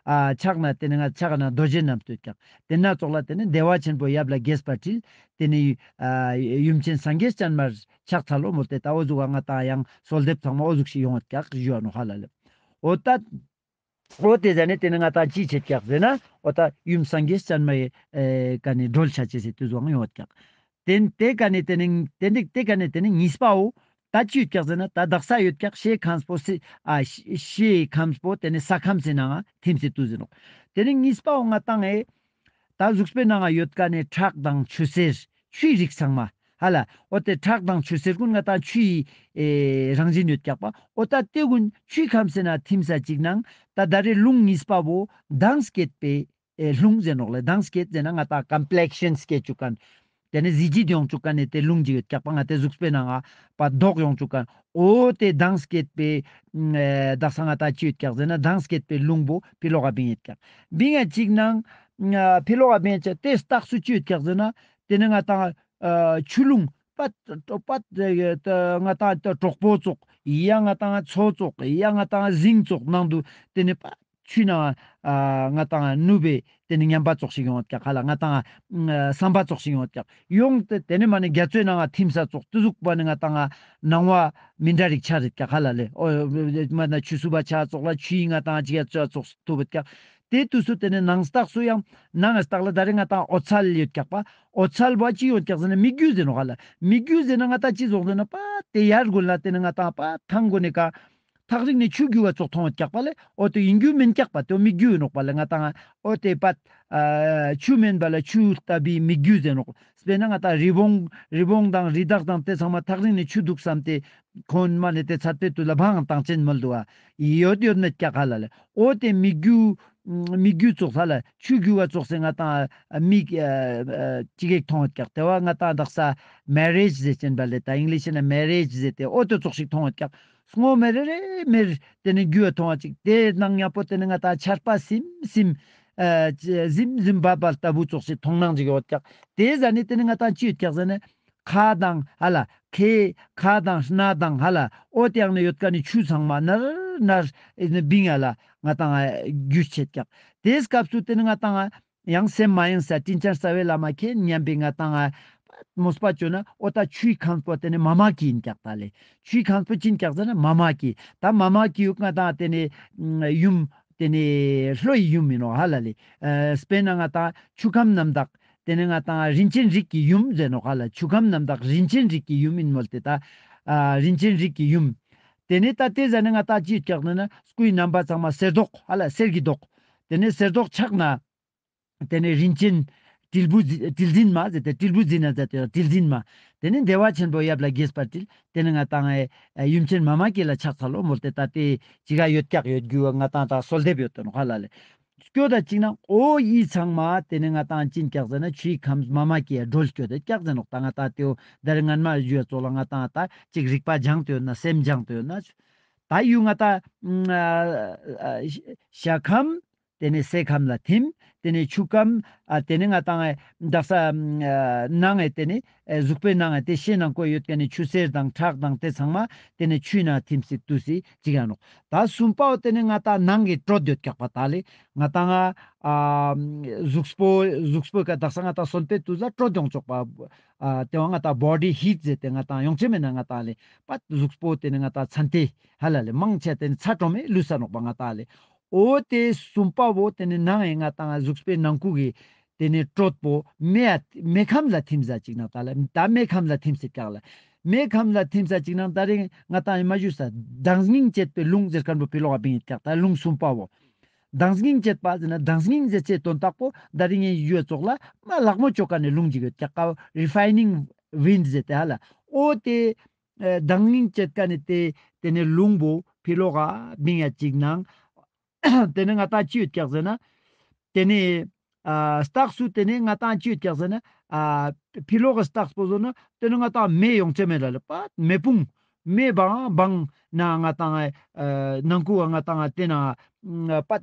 ཨ་ཕྱག་ན་ཏེ་ནེ་ང་ཕྱག་ན་རྡོ་རྗེ་བསྣམས་ཏེ་ཡོད་ཀྱག། ཏེ་ན་ཙོགས་ལ་ཏེ་ནེ་བདེ་བ་ཆེན་པོ་ཡབ་ལ་དགྱེས་པ་བྲིས། ཏེ་ནེ་ཨ་ཡུམ་ཆེན་སངས་རྒྱས་སྤྱན་མར་ཕྱག་འཚལ་ལོ་མོལ་ཏེ་ད་འོ་ཟུག་ག་ང་ཏང་ཡང་གསོལ་འདེབས་ཚང་མ་འོ་ཟུག་ཤིག་ཡོང་ཡོད་ཀྱག་ཞུ་བ་ནོག་ཧ་ལ་ལེ། འོ་ད་འོ་ཏེ་ཟ་ནེ་ཏེ་ནེ་ང་ཏང་ཅི་ཆེད་ཀྱག་ཟེར་ན་འོ་ད་ཡུམ་སངས་རྒྱས་སྤྱན་མའི་ཨེ་ཀ་ནེ་གྲོལ་ཆ་ཅེས་སི་དུས་སུའང་ཡོང་ཡོད་ཀྱག། ཏེ་ཏེ་ཀ་ནེ་ཏེ་ནེ་ཏེ་ནེ་ཏེ་ཀ་ནེ་ཏེ་ནེ་གཉིས་པའོ། ད་ཅི་ཡོད་ཀྱག་ཟེར་ན་ད་དག་ས་ཡོད་ཀྱག་ཤའི་ཁམས་པོ་སི་ཨ་ཤ་ཤའི་ཁམས་པོ་ཏེ་ནེ་ས་ཁམས་སི་ནང་ང་ཐིམ་སི་དུས་ཟེར་ནོག། ཏེ་ནེ་གཉིས་པའོ་ང་ཏང་ཨེ་ད་གཟུགས་པོའི་ནང་ང་ཡོད་ཀ་ནེ་ཁྲག་དང་ཆུ་སེར་ཆུའི་རིགས་ཚང་མ་ཧ་ལ། འོ་ཏེ་ཁྲག་དང་ཆུ་སེར་གུན་ང་ཏང་ཆུའི་ཨེ་རང་བཞིན་ཡོད་ཀྱག་པ། འོ་ད་ཏེ་གུན་ཆུའི་ཁམས་སི་ནང་ཐིམ་ས་ཅིག་ནང་ད་ད་རེ་རླུང་གཉིས་པ་བོ་མདངས་སྐྱེད་པའི་ཨེ་རླུང་ཟེར་ནོག་ལེ། མདངས་སྐྱེད་ཟེར་ན་ང་ཏང་ཀམ་པི་ལེག་ཤན་སྐྱེད་ཅུག་ཁན། ཏེ་ནེ་གཟི་བརྗིད་ཡོང་ཅུག་ཁན་ནི་ཏེ་རླུང་ཅིག་ཡོད་ཀྱག་པ། ང་ཏེ་གཟུགས་པོའི་ནང་ང་པ་མདོག་ཡོང་ཅུག་ཁན། འོ་ཏེ་མདངས་སྐྱེད་པའི་ཨེ་དག་ས་ང་ཏང་ཅི་ཡོད་ཀྱག་ཟེར་ན་མདངས་སྐྱེད་པའི་རླུང་བོ་ཕི་ལོག་ག་བིང་ཡོད་ཀྱག། བིང་ང་ཅིག་ནང་ཨ་ཕི་ལོག་ག་བིང་ཡོད་ཀྱག། ཏེ་རྟགས་སུ་ཅི་ཡོད་ཀྱག་ཟེར་ན་ཏེ་ནེ་ང་ཏང་ཨ་ཆུ་རླུང་པ་པ་ང་ཏང་གྲོག་པོ་ཙོགས་ཡ་ང་ཏང་མཚོ་ཙོགས་ཡ་ང་ཏང་ཟིང་ཙོགས་ནང་དུ་ཏེ་ནེ་པ་ཆུའི་ནང་ང་ང་ཏང་ནུབ་པའི་ཏེ་ནེ་ཉམས་པ་ཙོགས་ཤིག་ཡོང་ཡོད་ཀྱག་ཧ་ལ། ང་ཏང་བསམ་པ་ཙོགས་ཤིག་ཡོང་ཡོད་ཀྱག། ཡོང་ཏེ་ཏེ་ནེ་མ་ནེ་རྒྱ་མཚོའི་ནང་ང་ཐིམ་ས་ཙོགས་ཏེ་ཟུག་པ་ནེ་ང་ཏང་སྣང་བ་མི་འདྲ་རིགས་ཆ་རེད་ཀྱག་ཧ་ལ་ལེ། འོ་མ་ན་ཆུ་སུ་བ་ཆ་ཙོགས་ལ་ཆུའི་ང་ཏང་ཅི་ཡ་ཙོགས་ཐུབ་ཡོད་ཀྱག། ཏེ་དུས་སུ་ཏེ་ནེ་ནང་རྟགས་སུ་ཡང་ནང་རྟགས་ལ་ད་རེ་ང་ཏང་འོད་གསལ་ཡོད་ཀྱག་པ། འོད་གསལ་བ་ཅི་ཡོད་ཀྱག་ཟེར་ན་མིག་རྒྱུ་ཟེར་ནོག་ཧ་ལ། མིག་རྒྱུ་ཟེར་ན་ང་ཏང་ཅི་ཙོགས་ཟེར་ན་པ་ཏེ་ཡར་གུན་ལ་ཏེ་ནེ་ང་ཏང་པ་ཐང་གུན་ནེ་ཀ་ཐག་རིང་ནེ་ཆུ་རྒྱུ་བ་ཙོགས་མཐོང་ཡོད་ཀྱག་པ་ལེ། འོ་ཏེ་ཡིན་རྒྱུ་མེན་ཀྱག་པ། ཏེ་མིག་རྒྱུ་ཡིན་ནོག་པ་ལེ། ང་ཏང་འོ་ཏེ་པ་ཨ་ཆུ་མེན་པ་ལ་ཆུ་ལྟ་བུའི་མིག་རྒྱུ་ཟེར་ནོག། སྤེར་ན་ང་ཏང་རི་བོང་རི་བོང་དང་རི་དྭགས་དང་ཏེ་ཚང་མ་ཐག་རིང་ནེ་ཆུ་འདུག་བསམ་སྟེ་ཁོང་མ་ནེ་ཏེ་ཚད་པའི་དུས་ལ་བང་བཏང་ཅན་མོལ་འདུག་ཨ། ཡོད་ཡོད་མེད་ཀྱག་ཧ་ལ་ལེ། འོ་ཏེ་མིག་རྒྱུ་མིག་རྒྱུ་ཙོགས་ཧ་ལ་ཆུ་རྒྱུ་བ་ཙོགས་སེ་ང་ཏང་མིག་ཨ་ཅིག་ཡེག་མཐོང་ཡོད་ཀྱག། ཏེ་བ་ང་ཏང་དག་ས་མེ་རེཇ་ཟེར་ཅན་པ་ལེ། ད་ཨིང་ལིཤ་ན་མེ་རེཇ་ཟེར་ཏེ་འོ་ཏེ་ཙོགས་ཤིག་མཐོང་ཡོད་ཀྱག། སྔོ་མེར་རེ་མེར་ཏེ་ནེ་རྒྱུ་བ་མཐོང་བ་ཅིག། ཏེ་ནང་ཉམ་པོ་ཏེ་ནེ་ང་ཏང་ཆར་པ་སིམ་སིམ་ཨ་ཟིམ་ཟིམ་བབ་བ་ལྟ་བུ་ཙོགས་སེ་མཐོང་སྣང་ཅིག་ཡོད་ཀྱག། ཏེ་ཟ་ནེ་ཏེ་ནེ་ང་ཏང་ཅི་ཡོད་ཀྱག་ཟེར་ན་ཁ་དང་ཧ་ལ་ཁའི་ཁ་དང་སྣ་དང་ཧ་ལ་འོ་ཏེ་ཡང་ནེ་ཡོད་ཀ་ནེ་ཆུ་ཚང་མ་ནར་ནར་ཨེ་ནེ་བིང་ང་ལ་ང་ཏང་རྒྱུ་ཆེད་ཀྱག། ཏེ་སྐབས་སུ་ཏེ་ནེ་ང་ཏང་ཡང་སེམས་མ་ཡེངས་ས་དྲིན་ཅན་རྩ་བའི་བླ་མ་མཁྱེན་སྙམ་པའི་ང་ཏང་མོས་པ་བཅོས་ན་འོ་ད་ཆུའི་ཁམས་པོ་ཏེ་ནེ་མ་མ་ཀི་ཡིན་ཀྱག་ད་ལེ། ཆུའི་ཁམས་པོ་ཅི་ཡིན་ཀྱག་ཟེར་ན་མ་མ་ཀི། ད་མ་མ་ཀི་ཡུག་ང་ཏང་ཏེ་ནེ་ཡུམ་ཏེ་ནེ་ལྷོའི་ཡུམ་ཡིན་ནོག་ཧ་ལ་ལེ། ཨ་སྤེར་ན་ང་ཏང་ཆུ་ཁམས་རྣམ་དག་ཏེ་ནེ་ང་ཏང་རིན་ཆེན་རིགས་ཀྱི་ཡུམ་ཟེར་ནོག་ཧ་ལ། ཆུ་ཁམས་རྣམ་དག་རིན་ཆེན་རིགས་ཀྱི་ཡུམ་ཡིན་མོལ་ཏེ་ད་ཨ་རིན་ཆེན་རིགས་ཀྱི་ཡུམ། ཏེ་ནེ་ད་ཏེ་ཟ་ནེ་ང་ཏང་ཅི་ཡོད་ཀྱག་ཟེར་ན་སྐུའི་རྣམ་པ་ཚང་མ་གསེར་མདོག་ཧ་ལ་གསེར་གྱི་མདོག། ཏེ་ནེ་གསེར་མདོག་ཕྱག་ན་ཏེ་ནེ་རིན་ཆེན་དྲིལ་བུ་འཛི་དྲིལ་འཛིན་མ་ཟེར་ཏེ་དྲིལ་བུ་འཛིན་ན་ཟེར་ཏེ་དྲིལ་འཛིན་མ། ཏེ་ནེ་བདེ་བ་ཆེན་པོ་ཡབ་ལ་དགྱེས་པར་དྲིལ། ཏེ་ནེ་ང་ཏང་ཨེ་ཡུམ་ཆེན་མ་མ་ཀི་ལ་ཕྱག་འཚལ་ལོ་མོལ་ཏེ་ད་ཏེ་ཅི་ག་ཡོད་ཀྱག་ཡོད་རྒྱུ་ང་ཏང་ད་གསོལ་འདེབས་ཡོད་དོ་ནོག་ཧ་ལ་ལེ། སྐྱོ་ད་ཅིག་ན་འོ་ཡི་ཚང་མ་ཏེ་ནེ་ང་ཏང་ཅི་ཡིན་ཀྱག་ཟེར་ན་ཆུའི་ཁམས་མ་མ་ཀི་ཡ་གྲོལ་སྐྱོ་ད་ཀྱག་ཟེར་ནོག། ད་ང་ཏང་ཏེའོ་ད་རེ་ངན་མ་ཞུ་ཡ་ཙོགས་ལ་ང་ཏང་ད་ཅིག་རིག་པ་སྦྱང་ཏེ་ཡོད་ན་སེམས་སྦྱང་ཏེ་ཡོད་ན། ད་ ད་ཡུལ་ང་ཏང་ཨ་ཨ་ཞ་ཁམས། ཏེ་ནེ་སའི་ཁམས་ལ་ཐིམ། ཏེ་ནེ་ཆུ་ཁམས། ཨ་ཏེ་ནེ་ང་ཏང་ཨ་དག་ས་ཨ་ནང་ངི་ཏེ་ནེ་ཨ་གཟུགས་པོའི་ནང་ངི་ཏེ་ཤེས་ནང་ཀོ་ཡོད་ཁན་ནི་ཆུ་སེར་དང་ཁྲག་དང་ཏེ་ཚང་མ་ཏེ་ནེ་ཆུའི་ནང་ཐིམ་སེ་ཏུས་སེ་ཅིག་ཡང་ནོག། ད་གསུམ་པའོ་ཏེ་ནེ་ང་ཏང་ནང་གི་དྲོད་ཡོད་ཀྱག་པ་ད་ལེ། ང་ཏང་ཨ་ཨ་གཟུགས་པོ་གཟུགས་པོའི་ཀ་དག་ས་ང་ཏང་གསོན་པོའི་ཏུས་ལ་དྲོད་ཡོང་ཆོག་པ། ཨ་ཏེ་བོ་ང་ཏང་བོ་ཌི་ཧིཊ་ཟེར་ཏེ་ང་ཏང་ཡོང་ཆེ་མེད་ན་ང་ཏང་ལེ། པ་གཟུགས་པོ་ཏེ་ནེ་ང་ཏང་ཚན་ཏེ་ཧ་ལ་ལེ་མང་ཆེ་ཏེ་ནེ་ཚ་དྲོ་མེ་ལུས་ས་ནོག་པ་ང་ཏང་ལེ། འོ་ཏེ་གསུམ་པ་བོ་ཏེ་ནེ་ནང་ངི་ང་ཏང་གཟུགས་པོའི་ནང་ཁུག་གི་ཏེ་ནེ་དྲོད་པོ་མེ་མེ་ཁམས་ལ་ཐིམ་ས་ཅིག་ནང་ད་ལེ། ད་མེ་ཁམས་ལ་ཐིམ་སེ་ཀྱག་ལེ། མེ་ཁམས་ལ་ཐིམ་ས་ཅིག་ནང་ད་རེ་ང་ཏང་མ་ཞུས་ས་དྭངས་སྙིགས་བཅད་པའི་རླུང་ཟེར་ཁན་བོ་ཕི་ལོག་ག་བིང་ཡོད་ཀྱག། ད་རླུང་གསུམ་པ་བོ། དྭངས་སྙིགས་བཅད་པ་ཟེར་ན་དྭངས་སྙིགས་ཟེར་ཅེས་དོན་དག་པོ་ད་རིང་ངི་ཡུལ་ཙོགས་ལ་མ་ལག་མོ་ཅོ་ཀ་ནེ་རླུང་ཅིག་ཡོད་ཀྱག། ཀ་རི་ཕའི་ནིང་ཝིནཌ་ཟེར་ཏེ་ཧ་ལ། འོ་ཏེ་ཨ་དྭངས་སྙིགས་བཅད་ཀ་ནེ་ཏེ་ཏེ་ནེ་རླུང་བོ་ཕི་ལོག་ག་བིང་ཡ་ཅིག་ནང་། ཏེ་ནེ་ང་ཏང་ཅི་ཡོད་ཀྱག་ཟེར་ན། ཏེ་ནེ་ཨ་རྟགས་སུ་ཏེ་ནེ་ང་ཏང་ཅི་ཡོད་ཀྱག་ཟེར་ན། ཨ་ཕི་ལོག་གི་རྟགས་པོ་ཟེར་ན་ཏེ་ནེ་ང་ཏང་མེ་ཡོང་ཆེ་མེད་ལ་ལེ། པ་མེ་དཔུང་མེ་བང་བང་ན་ང་ཏང་ཨ་ནང་ཁུག་ག་ང་ཏང་ཏེ་ན་པ་ཨ་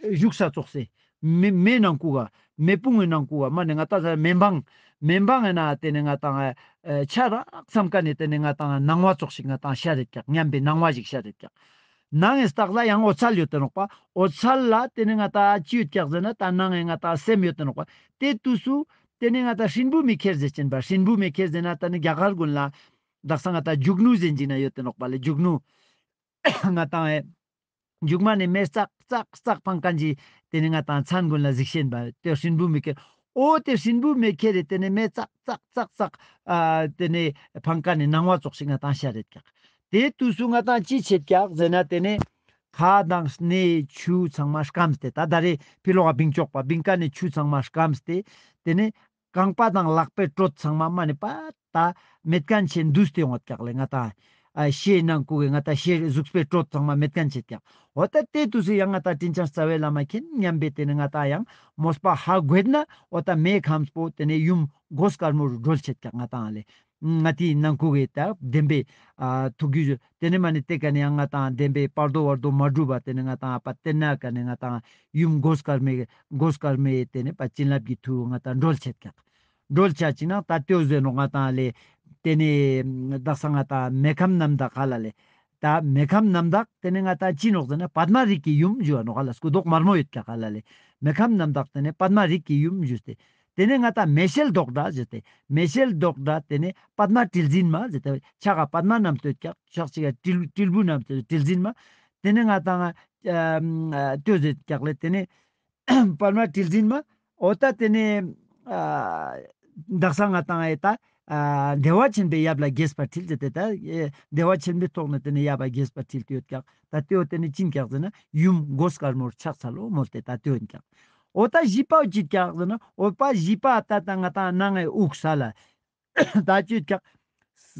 བཞུགས་ས་ཙོགས་སེ། མེ་མེ་ནང་ཁུག་ག་མེ་དཔུང་གི་ནང་ཁུག་ག་མ་ནེ་ང་ཏང་མེ་བང་མེ་བང་ཨེ་ན་ཏེ་ནེ་ང་ཏང་ཨ་ཆ་རག་སམ་ཀ་ནེ་ཏེ་ནེ་ང་ཏང་ནང་བ་ཙོགས་ཤིག་ང་ཏང་ཤར་རེད་ཀྱག། ཉམས་པའི་ནང་བ་ཞིག་ཤར་རེད་ཀྱག། ནང་ངི་རྟགས་ལ་ཡང་འོད་གསལ་ཡོད་དེ་ནོག་པ། འོད་གསལ་ལ་ཏེ་ནེ་ང་ཏང་ཅི་ཡོད་ཀྱག་ཟེར་ན་ད་ནང་ངི་ང་ཏང་སེམས་ཡོད་དེ་ནོག་པ། ཏེ་ཏུས་སུ་ཏེ་ནེ་ང་ཏང་སྲིན་བུ་མེ་ཁྱེར་ཟེར་ཅན་པ། སྲིན་བུ་མེ་ཁྱེར་ཟེར་ན་ད་ནི་རྒྱ་གར་གུན་ལ་དག་ས་ང་ཏང་མཇུག་ནུ་ཟེར་ཅིག་ན་ཡོད་དེ་ནོག་པ་ལེ། མཇུག་ནུ། ང་ཏང་ཨེ་མཇུག་མ་ནེ་མེ་ཙག་ཙག་ཙག་ཕང་ཁན་ཅིག་ཏེ་ནེ་ང་ཏང་མཚན་གུན་ལ་གཟིགས་ཤེས་པ་ཏེ་སྲིན་བུ་མེ་ཁྱེར། འོ་ཏེ་སྲིན་བུ་མེ་ཁྱེར་རེ་ཏེ་ནེ་མེ་ཙག་ཙག་ཙག་ཙག་ཨ་ཏེ་ནེ་ཕང་ཀ་ནེ་ནང་བ་ཙོགས་ཤིག་ང་ཏང་ཤར་རེད་ཀྱག། ཏེ་ཏུས་སུ་ང་ཏང་ཅི་ཆེད་ཀྱག་ཟེར་ན་ཏེ་ནེ་ཁ་དང་སྣའི་ཆུ་ཚང་མ་སྐམས་ཏེ་ད་ད་རེ་ཕི་ལོག་ག་བིང་ཅོག་པ་བིང་ཀ་ནེ་ཆུ་ཚང་མ་སྐམས་ཏེ་ཏེ་ནེ་རྐང་པ་དང་ལག་པའི་དྲོད་ཚང་མ་མ་ནེ་པ་ད་མེད་ཁན་ཆེ་འདུས་ཏེ་ཡོང་བ་ཀྱག་ལེ། ང་ཏང་ཨ་ཤེས་ནང་ཁུག་གི་ང་ཏང་ཤེས་གཟུགས་པོའི་དྲོད་ཚང་མ་མེད་ཁན་ཆེད་ཀྱག། འོ་ད་ཏེ་ཏུས་སུ་ཡང་ང་ཏང་དྲིན་ཅན་རྩ་བའི་བླ་མ་མཁྱེན་སྙམ་པའི་ཏེ་ནེ་ང་ཏང་ཡང་མོས་པ་ཧ་གོ་ན་འོ་ད་མེ་ཁམས་པོ་ཏེ་ནེ་ཡུམ་གོས་དཀར་མོར་སྒྲོལ་ཆེད་ཀྱག་ང་ཏང་ལེ། ང་ཏིའི་ནང་ཁུག་གི་ད་བདེན་པའི་ཨ་ཐུགས་རྒྱུད་ཏེ་ནེ་མ་ནེ་ཏེ་ཀ་ནེ་ཡང་ང་ཏང་བདེན་པའི་བར་དོ་བར་དོ་མ་གྲུབ་པ་ཏེ་ནེ་ང་ཏང་ཨ་པ་ཏེ་ན་ཀ་ནེ་ང་ཏང་ཡུམ་གོས་དཀར་མོའི་གོས་དཀར་མོའི་ཏེ་ནེ་པ་བྱིན་རླབས་ཀྱི་མཐུ་ང་ཏང་སྒྲོལ་ཆེད་ཀྱག། སྒྲོལ་ཆ་ཅིག་ནང་ད་ལྟོས་ཟེར་ནོག་ང་ཏང་ལེ། ཏེ་ནེ་དག་ས་ང་ཏང་མེ་ཁམས་རྣམ་དག་ཧ་ལ་ལེ། ད་མེ་ཁམས་རྣམ་དག་ཏེ་ནེ་ང་ཏང་ཅི་ནོག་ཟེར་ན་པདྨ་རིགས་ཀྱི་ཡུམ་ཞུ་བ་ནོག་ཧ་ལ། སྐུ་མདོག་དམར་མོ་ཡོད་ཀྱག་ཧ་ལ་ལེ། མེ་ཁམས་རྣམ་དག་ཏེ་ནེ་པདྨ་རིགས་ཀྱི་ཡུམ་ཞུས་ཏེ། ཏེ་ནེ་ང་ཏང་མེ་ཤེལ་མདོག་འདྲ་ཞུས་ཏེ། མེ་ཤེལ་མདོག་འདྲ་ཏེ་ནེ་པདྨ་དྲིལ་འཛིན་མ་ཞུས་ཏེ། ཕྱག་ག་པདྨ་བསྣམས་ཏེ་ཡོད་ཀྱག། ཕྱག་གཅིག་ག་དྲིལ་དྲིལ་བུ་བསྣམས་ཏེ་དྲིལ་འཛིན་མ། ཏེ་ནེ་ང་ཏང་ཨ་ལྟོས་ཟེར་ཀྱག་ལེ། ཏེ་ནེ་པདྨ་དྲིལ་འཛིན་མ། འོ་ད་ཏེ་ནེ་ཨ་དག་ས་ང་ཏང་ཨེ་ད་ཨ་བདེ་བ་ཆེན་པོའི་ཡབ་ལ་དགྱེས་པ་འཁྲིལ་ཟེར་ཏེ་ད་ཨེ་བདེ་བ་ཆེན་པོའི་ཐོག་ནེ་ཏེ་ནེ་ཡབ་ལ་དགྱེས་པ་འཁྲིལ་ཏེ་ཡོད་ཀྱག། ད་ཏེའོ་ཏེ་ནེ་ཅི་ཨིན་ཀྱག་ཟེར་ན་ཡུམ་གོས་དཀར་མོར་ཕྱག་འཚལ་ལོ་མོལ་ཏེ་ད་ཏེའོ་ཨིན་ཀྱག། འོ་ད་བཞི་པའོ་ཅི་ཨིན་ཀྱག་ཟེར་ན་འོ་པ་བཞི་པ་ད་ད་ང་ཏང་ནང་ངི་དབུགས་ས་ལ་ད་ཅི་ཨིན་ཀྱག།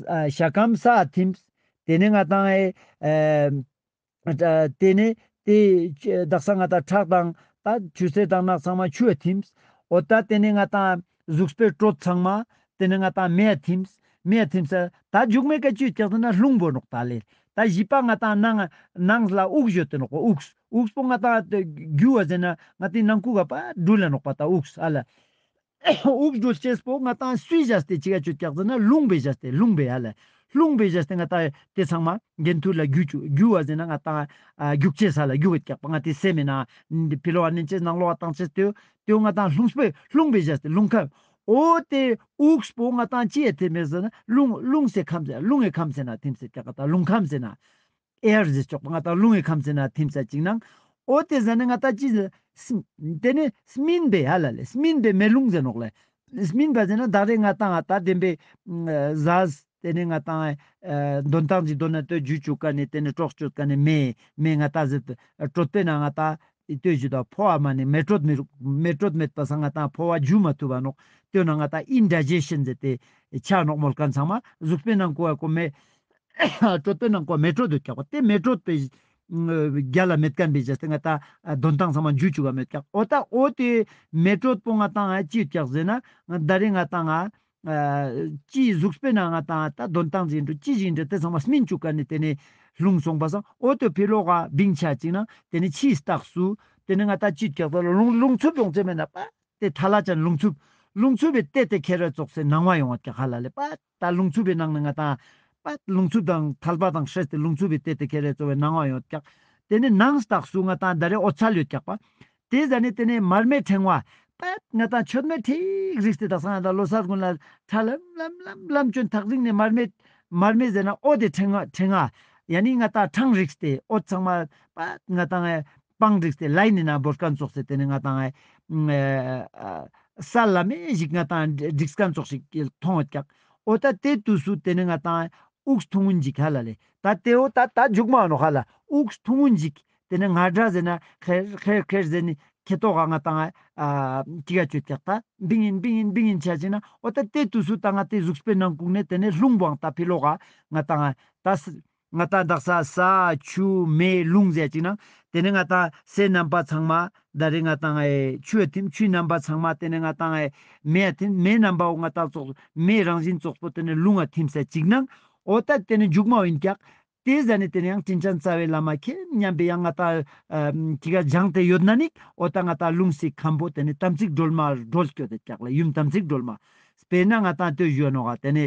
ཨ་ཞ་ཁམས་ས་ཐིམས། ཏེ་ནེ་ང་ཏང་ཨེ་ཨ་ཏེ་ནེ་ཏེ་དག་ས་ང་ཏང་ཁྲག་དང་ད་ཆུ་སེར་དང་ནག་ཚང་མ་ཆུ་ཡ་ཐིམས། འོ་ད་ཏེ་ནེ་ང་ཏང་གཟུགས་པོའི་དྲོད་ཚང་མ་ཏེ་ནེ་ང་ཏང་མེ་ཡ་ཐིམས། མེ་ཡ་ཐིམས་ས་ད་མཇུག་མེ་ཀ་ཅི་ཡོད་ཀྱག་ཟེར་ན་རླུང་བོ་ནོག་ད་ལེ། ད་བཞི་པ་ང་ཏང་ནང་ནང་ལ་དབུགས་ཡོད་དེ་ནོག་དབུགས། དབུགས་པོ་ང་ཏང་རྒྱུ་བ་ཟེར་ན་ང་ཏི་ནང་ཁུག་ག་པ་འགྲུལ་ལ་ནོག་པ་ད་དབུགས་ཨ་ལ། དབུགས་འགྲུལ་ཅེས་པོ་ང་ཏང་སུའི་བཞག་སྟེ་ཅི་ག་ཅོ་ཀྱག་ཟེར་ན་རླུང་བེ་བཞག་སྟེ་རླུང་བེ་ཧ་ལ། རླུང་བེ་བཞག་སྟེ་ང་ཏང་ཏེ་ཚང་མ་གྱེན་ཐུར་ལ་རྒྱུ་ཅུ་རྒྱུ་བ་ཟེར་ན་ང་ཏང་ཨ་རྒྱུག་ཅེས་ས་ལ་རྒྱུག་གི་ཀྱག་པ་ང་ཏི་སེམས་མེད་ན་ཕི་ལོག་ག་ནན་ཅེས་ནང་ལོག་ག་ཏང་ཅེས་ཏེ་ཏེ་ང་ཏང་རླུང་སྤེ་རླུང་བེ་བཞག་སྟེ་རླུང་ཁམས། འོ་ཏེ་དབུགས་པོ་ང་ཏང་ཅི་ཡ་ཐིམ་མེད་ཟེར་ན་རླུང་རླུང་སེ་ཁམས་ཟེར་རླུང་ངི་ཁམས་ཟེར་ན་ཐིམ་སེ་ཀྱག་ང་ཏང་རླུང་ཁམས་ཟེར་ན། ཨེར་ཟེར་ཆོག་པ་ང་ཏང་རླུང་ངི་ཁམས་ཟེར་ན་ཐིམ་ས་ཅིག་ནང་། འོ་ཏེ་ཟ་ནེ་ང་ཏང་ཅི་ཟེར། ཏེ་ནེ་སྨིན་པའི་ཧ་ལ་ལེ་སྨིན་པའི་མེ་རླུང་ཟེར་ནོག་ལེ། སྨིན་པ་ཟེར་ན་ད་རེ་ང་ཏང་ང་ཏང་བདེན་པའི་ཟས་ཏེ་ནེ་ང་ཏང་ཨ་དོན་ཐང་ཅིག་དོན་ན་ཏོ་རྒྱུ་ཅུག་ཀ་ནེ་ཏེ་ནེ་གྲོགས་ཅོད་ཀ་ནེ་མེ་མེ་ང་ཏང་ཟེར་དྲོད་པའི་ནང་ང་ཏང་ཏེ་ཞུ་ད་ཕོ་བ་མ་ནེ་མེ་དྲོད་མེ་མེ་དྲོད་མེད་པ་སང་ང་ཏང་ཕོ་བ་རྒྱུ་མ་ཐུབ་པ་ནོག། ཏེ་ནང་ང་ཏང་ཨིན་ཌའི་ཇེ་ཤན་ཟེར་ཏེ་ཆ་ནོག་མོལ་ཁན་ཚང་མ་གཟུགས་པོའི་ནང་ཁུག་ག་ཀོ་མེ། དྲོད་པའི་ནང་ཁུག་མེ་དྲོད་དུ་ཀྱག་པ་ཏེ་མེ་དྲོད་པའི་རྒྱ་ལ་མེད་ཁན་བེ་བྱས་ཏེ་ང་ཏང་དོན་ཐང་ཚང་མ་འཇུ་ཅུག་ག་མེད་ཀྱག། འོ་ད་འོ་ཏེ་མེ་དྲོད་པོ་ང་ཏང་ཅི་ཡོད་ཀྱག་ཟེར་ན་ད་རེ་ང་ཏང་ཅི་གཟུགས་པོའི་ནང་ང་ཏང་ད་དོན་ཐང་ཅི་ཡིན་འགྲོ་ཅི་ཞིག་ཡིན་འགྲོ་ཏེ་ཚང་མ་སྨིན་ཅུག་ག་ནེ་ཏེ་ནེ་ ལྷུང་སོང་པ་སང་འོ་ཏེ་ཕི་ལོག་ག་བིང་ཆ་ཅིག་ན་ཏེ་ནེ་ཕྱིའི་རྟགས་སུ་ཏེ་ནེ་ང་ཏང་ཅི་ཡོད་ཀྱག་ཟེར་ན་རླུང་རླུང་འཚུབ་ཡོང་ཅེས་མེད་ན་པ་ཏེ་ཐལ་ལ་ཅན་རླུང་འཚུབ་རླུང་འཚུབ་པའི་ཏེ་ཏེ་ཁྱེར་རེ་ཙོགས་སེ་སྣང་བ་ཡོང་བ་ཀྱག་ཧ་ལ་ལེ། པ་ཏ་རླུང་འཚུབ་པའི་ནང་ནེ་ང་ཏང་པ་རླུང་འཚུབ་དང་ཐལ་བ་དང་སྲེས་ཏེ་རླུང་འཚུབ་པའི་ཏེ་ཏེ་ཁྱེར་རེ་ཙོགས་སེ་སྣང་བ་ཡོང་བ་ཀྱག་ཏེ་ནེ་ནང་རྟགས་སུ་ང་ཏང་ད་རེ་འོད་གསལ་ཡོད་ཀྱག་པ། ཏེ་ཟ་ནེ་ཏེ་ནེ་མར་མེ་ཕྲེང་བ། པད་ང་ཏང་མཆོད་མེ་ཁྲིག་རིག་སྟེ་དག་ས་ང་ཏང་ལོ་གསར་གུན་ལ་ཁྲ་ལམ་ལམ་ལམ་ལམ་ཅོན་ཐག་རིང་ནེ་མར་མེ་མར་མེ་ཟེར་ན་འོད་དེ་ཕྲེང་བ་ཕྲེང་བ། ཡ་ནི་ང་ཏང་ཕྲེང་རིག་སྟེ་འོད་ཚང་མ་པད་ང་ཏང་ཨེ་སྤང་རིག་སྟེ་ལའིན་ནི་ན་བོར་ཁན་ཙོགས་སེ་ཏེ་ནེ་ང་ཏང་ཨེ་ས་ལམ་མེ་ཞིག་ང་ཏང་རིག་ཁན་ཙོགས་ཤིག་མཐོང་ཡོད་ཀྱག་འོ་ད་ཏེ་དུས་སུ་ཏེ་ནེ་ང་ཏང་ཨེ་དབུགས་ཐུང་ངུན་ཞིག་ཧ་ལ་ལེ། ད་ཏེ་འོ་ད་ད་མཇུག་མ་ནོག་ཧ་ལ་དབུགས་ཐུང་ངུན་ཞིག་ཏེ་ནེ་ང་འདྲ་ཟེར་ན་ཁེར་ཁེར་ཁེར་ཟེར་ནི་ཁེ་ཏོག་ག་ང་ཏང་ཨ་ཅི་ག་ཅོད་ཀྱག་ད་བིང་ཡིན་བིང་ཡིན་བིང་ཡིན་ཆ་ཅིག་ན་འོ་ད་ཏེ་དུས་སུ་ད་ང་ཏེ་གཟུགས་པོའི་ནང་ཁུག་ནེ་ཏེ་ནེ་རླུང་བོའང་ད་ཕི་ལོག་ག་ང་ཏང་ཨ་ད་ས་ང་ཏང་དག་ས་ས་ཆུ་མེ་རླུང་ཟེར་ཅིག་ན་ཏེ་ནེ་ང་ཏང་སའི་རྣམ་པ་ཚང་མ་ད་རེ་ང་ཏང་ཨེ་ཆུའི་ཐིམ་ཆུའི་རྣམ་པ་ཚང་མ་ཏེ་ནེ་ང་ཏང་ཨེ་མེའི་ཐིམ་མེའི་རྣམ་པ་འོ་ང་ཏང་ཙོགས་མེའི་རང་བཞིན་ཙོགས་པོ་ཏེ་ནེ་རླུང་ང་ཐིམ་ས་ཅིག་ན་འོ་ད་ཏེ་ནེ་མཇུག་མ་ཡིན་ཀྱག་ཏེ་ཟ་ནེ་ཏེ་ནེ་ཡང་དྲིན་ཅན་རྩ་བའི་བླ་མ་མཁྱེན་སྙམ་པའི་ཡང་ང་ཏང་ཨ་ཅི་ག་སྦྱངས་ཏེ་ཡོད་ན་ནི་འོ་ད་ང་ཏང་རླུང་སེམས་ཁམས་པོ་ཏེ་ནེ་དམ་ཚིག་སྒྲོལ་མ་སྒྲོལ་སྐྱོད་དེ་ཀྱག་ལ་ཡུམ་དམ་ཚིག་སྒྲོལ་མ། དཔེར་ན་ང་ཏང་ལྟོས་ཞུ་ནོག་ག་ཏེ་ནེ་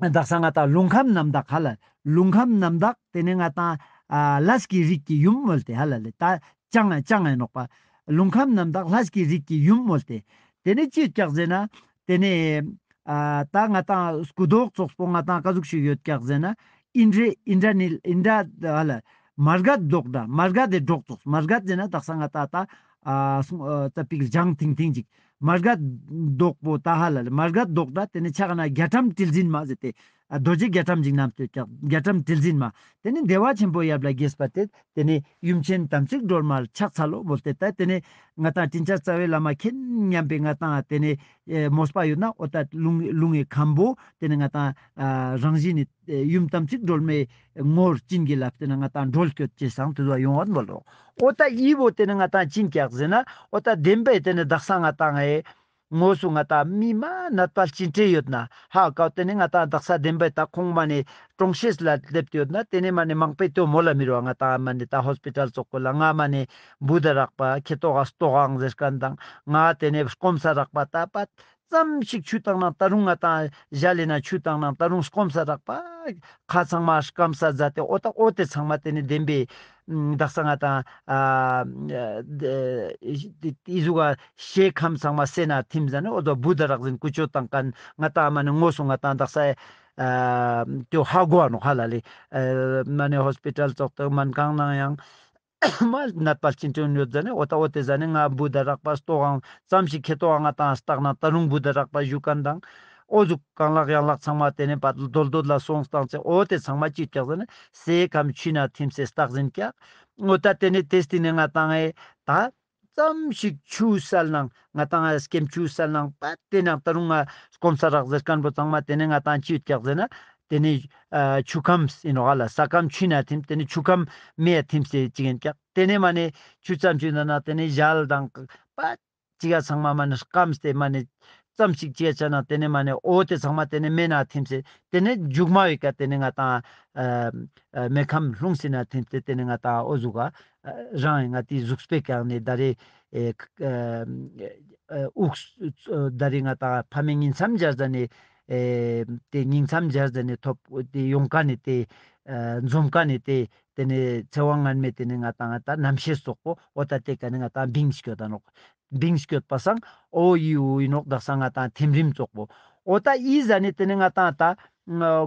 དག་ས་ང་ཏང་རླུང་ཁམས་རྣམ་དག་ཧ་ལ་རླུང་ཁམས་རྣམ་དག་ཏེ་ནེ་ང་ཏང་ཨ་ལས་ཀྱི་རིགས་ཀྱི་ཡུམ་མོལ་ཏེ་ཧ་ལ་ལེ་ད་ཅང་ཅང་ཨེ་ནོག་པ། རླུང་ཁམས་རྣམ་དག་ལས་ཀྱི་རིགས་ཀྱི་ཡུམ་མོལ་ཏེ་ཏེ་ནེ་ཅི་ཡོད་ཀྱག་ཟེར་ན་ཏེ་ནེ་ཨ་ད་ང་ཏང་སྐུ་མདོག་ཙོགས་པོ་ང་ཏང་ཀ་ཟུག་ཞིག་ཡོད་ཀྱག་ཟེར་ན་ཨིན་དྲ་ཨིན་དྲ་ནི་ཨིན་དྲ་ཧ་ལ་མར་གད་མདོག་འདྲ་མར་གད་དེ་འདྲོག་ཙོགས་མར་གད་ཟེར་ན་དག་ས་ང་ཏང་ད་ཨ་སུང་ཨ་ཙ་པིག་ལྗང་ཐིང་ཐིང་ཅིག་མར་གད་མདོག་པོ་ད་ཧ་ལ་ལེ་མར་གད་མདོག་འདྲ་ཏེ་ནེ་ཕྱག་ན་རྒྱ་གྲམ་དྲིལ་འཛིན་མ་ཟེར་ཏེ་ཨ་རྡོ་རྗེ་རྒྱ་གྲམ་ཅིག་བསྣམས་ཏེ་ཡོད་ཀྱག་རྒྱ་གྲམ་དྲིལ་འཛིན་མ་ཏེ་ནེ་བདེ་བ་ཆེན་པོ་ཡབ་ལ་དགྱེས་པ་སྟེ་ཏེ་ནེ་ཡུམ་ཆེན་དམ་ཚིག་སྒྲོལ་མར་ཕྱག་འཚལ་ལོ་མོལ་ཏེ་ད་ཏེ་ནེ་ང་ཏང་དྲིན་ཅན་རྩ་བའི་བླ་མ་མཁྱེན་སྙམ་པའི་ང་ཏང་ཏེ་ནེ་ཨེ་མོས་པ་ཡོད་ན་འོ་ད་རླུང་རླུང་ངི་ཁམས་པོ་ཏེ་ནེ་ང་ཏང་ཨ་རང་བཞིན་ནི་ཨེ་ཡུམ་དམ་ཚིག་སྒྲོལ་མའི་ངོར་བྱིན་གྱིས་བརླབས་ཏེ་ན་ང་ཏང་སྒྲོལ་སྐྱོད་ཅེས་སང་དེ་ཟུག་ཡོང་བར་མོལ་ལོ། འོ་ད་འི་བོ་ཏེ་ནེ་ང་ཏང་ཅི་ཡིན་ཀྱག་ཟེར་ན་འོ་ད་བདེན་པའི་ཏེ་ནེ་དག་ས་ང་ཏང་ཨེ་དངོས་སུ་ང་ཏང་མི་མ་ནད་པ་ཅིག་ཏེ་ཡོད་ན་ཧ་ཀའོ་ཏེ་ནེ་ང་ཏང་དག་ས་བདེན་པའི་ད་ཁོང་མ་ནེ་གྲོངས་ཤེས་ལ་སླེབས་ཏེ་ཡོད་ན་ཏེ་ནེ་མ་ནེ་མང་པོའི་ཏེ་མོལ་ལ་མི་རུང་བ་ང་ཏང་མ་ནེ་ད་ཧོས་པི་ཊལ་ཙོགས་པོ་ལ་ང་མ་ནེ་བུ་ད་རག་པ་ཁེ་ཏོག་ག་ལྟོགས་ཨང་ཟེར་ཁན་དང་ང་ཏེ་ནེ་སྐོམ་ས་རག་པ་ད་པ་ཙམ་ཞིག་ཆུ་བཏང་ན་ད་རུང་ང་ཏང་ཞལ་ལེ་ན་ཆུ་བཏང་ན་ད་རུང་སྐོམ་ས་རག་པ་ཁ་ཚང་མ་སྐམ་ས་མཛད་དེ་འོ་ད་འོ་ཏེ་ཚང་མ་ཏེ་ནེ་བདེན་པའི་དག་ས་ང་ཏང་ཨ་འི་ཟུག་ག་ཤའི་ཁམས་ཚང་མ་སེ་ན་ཐིམ་ཟ་ནེ་འོ་ད་བུ་ད་རག་ཟིན་ཀུ་ཅོ་བཏང་ཁན་ང་ཏང་མ་ནེ་དངོས་སུ་ང་ཏང་དག་ས་ཨ་ཏེ་ཧ་གོ་བ་ནོག་ཧ་ལ་ལེ། ཨ་མ་ནེ་ཧོས་པི་ཊལ་ཙོགས་ཏེ་སྨན་ཁང་ནང་ཡང་མ་ནད་པ་ཅིག་ཏེ་ཡོད་ཟ་ནེ་འོ་ད་འོ་ཏེ་ཟ་ནེ་ང་བུ་ད་རག་པ་ལྟོགས་ཨང་ཙམ་ཞིག་ཁེ་ཏོག་ང་ཏང་ལྟག་ན་ད་རུང་བུ་ད་རག་པ་ཞུ་ཁན་དང་འོ་ཟུག་རྐང་ལག་ཡན་ལག་ཚང་མ་ཏེ་ནེ་པ་རྡོལ་རྡོལ་ལ་སོང་སྟངས་ཚེ་འོ་ཏེ་ཚང་མ་ཅི་ཀྱག་ཟེར་ན་སའི་ཁམས་ཆུ་ན་ཐིམ་སེ་སྟག་ཟིན་ཀྱག་འོ་ད་ཏེ་ནེ་ཏེ་སྟིང་ནེ་ང་ཏང་ཨེ་ད་ཙམ་ཞིག་ཆུ་སལ་ནང་ང་ཏང་ཨེ་སྐེམ་ཆུ་སལ་ནང་པ་ཏེ་ནང་ད་རུང་ང་སྐོམ་ས་རག་ཟེར་ཁན་པོ་ཚང་མ་ཏེ་ནེ་ང་ཏང་ཅི་ཀྱག་ཟེར་ན་ཏེ་ནེ་ཨ་ཆུ་ཁམས་ཨིན་ནོག་ཧ་ལ། ས་ཁམས་ཆུ་ན་ཐིམ་ཏེ་ནེ་ཆུ་ཁམས་མེ་ཡ་ཐིམ་སེ་ཅིག་ཨིན་ཀྱག་ཏེ་ནེ་མ་ནེ་ཆུ་ཙམ་ཞིག་ན་ན་ཏེ་ནེ་ཞལ་དང་པ་ཅིག་ག་ཚང་མ་མ་ནེ་སྐམས་ཏེ་མ་ནེ་ཙམ་ཞིག་ཅིག་ག་ཆ་ན་ཏེ་ནེ་མ་ནེ་འོ་ཏེ་ཚང་མ་ཏེ་ནེ་མེ་ན་ཐིམ་སེ་ཏེ་ནེ་མཇུག་མ་བའི་ཀ་ཏེ་ནེ་ང་ཏང་ཨ་ཨ་མེ་ཁམས་རླུང་སེམས་ན་ཐིམ་སེ་ཏེ་ནེ་ང་ཏང་འོ་ཟུག་ག་ཨ་རང་ང་ཏི་གཟུགས་པོའི་ཀ་ནེ་ད་རེ་ཨེ་ཨ་ཨ་དབུགས་ཨ་ད་རེ་ང་ཏང་ཕ་མའི་ཉིང་མཚམས་སྦྱར་ཟ་ནེ་ཨེ་ཏེ་ཉིང་མཚམས་སྦྱར་ཟ་ནེ་ཐོབ་ཏེ་ཡོང་ཁན་ནི་ཏེ་ཨ་འཛོམས་ཁན་ནི་ཏེ་ཏེ་ནེ་ཚེ་དབང་སྔོན་མའི་ཏེ་ནེ་ང་ཏང་ད་རྣམ་ཤེས་ཙོགས་པོ་འོ་ད་ཏེ་ཀ་ནེ་ང་ཏང་བིང་སྐྱོད་ད་ནོག་བིང་སྐྱོད་པ་སང་འོ་འི་འོ་ཨིན་ནོག་དག་ས་ང་ཏང་ཐིམ་རིམ་ཙོགས་པོ་འོ་ད་འི་ཟ་ནེ་ཏེ་ནེ་ང་ཏང་ད་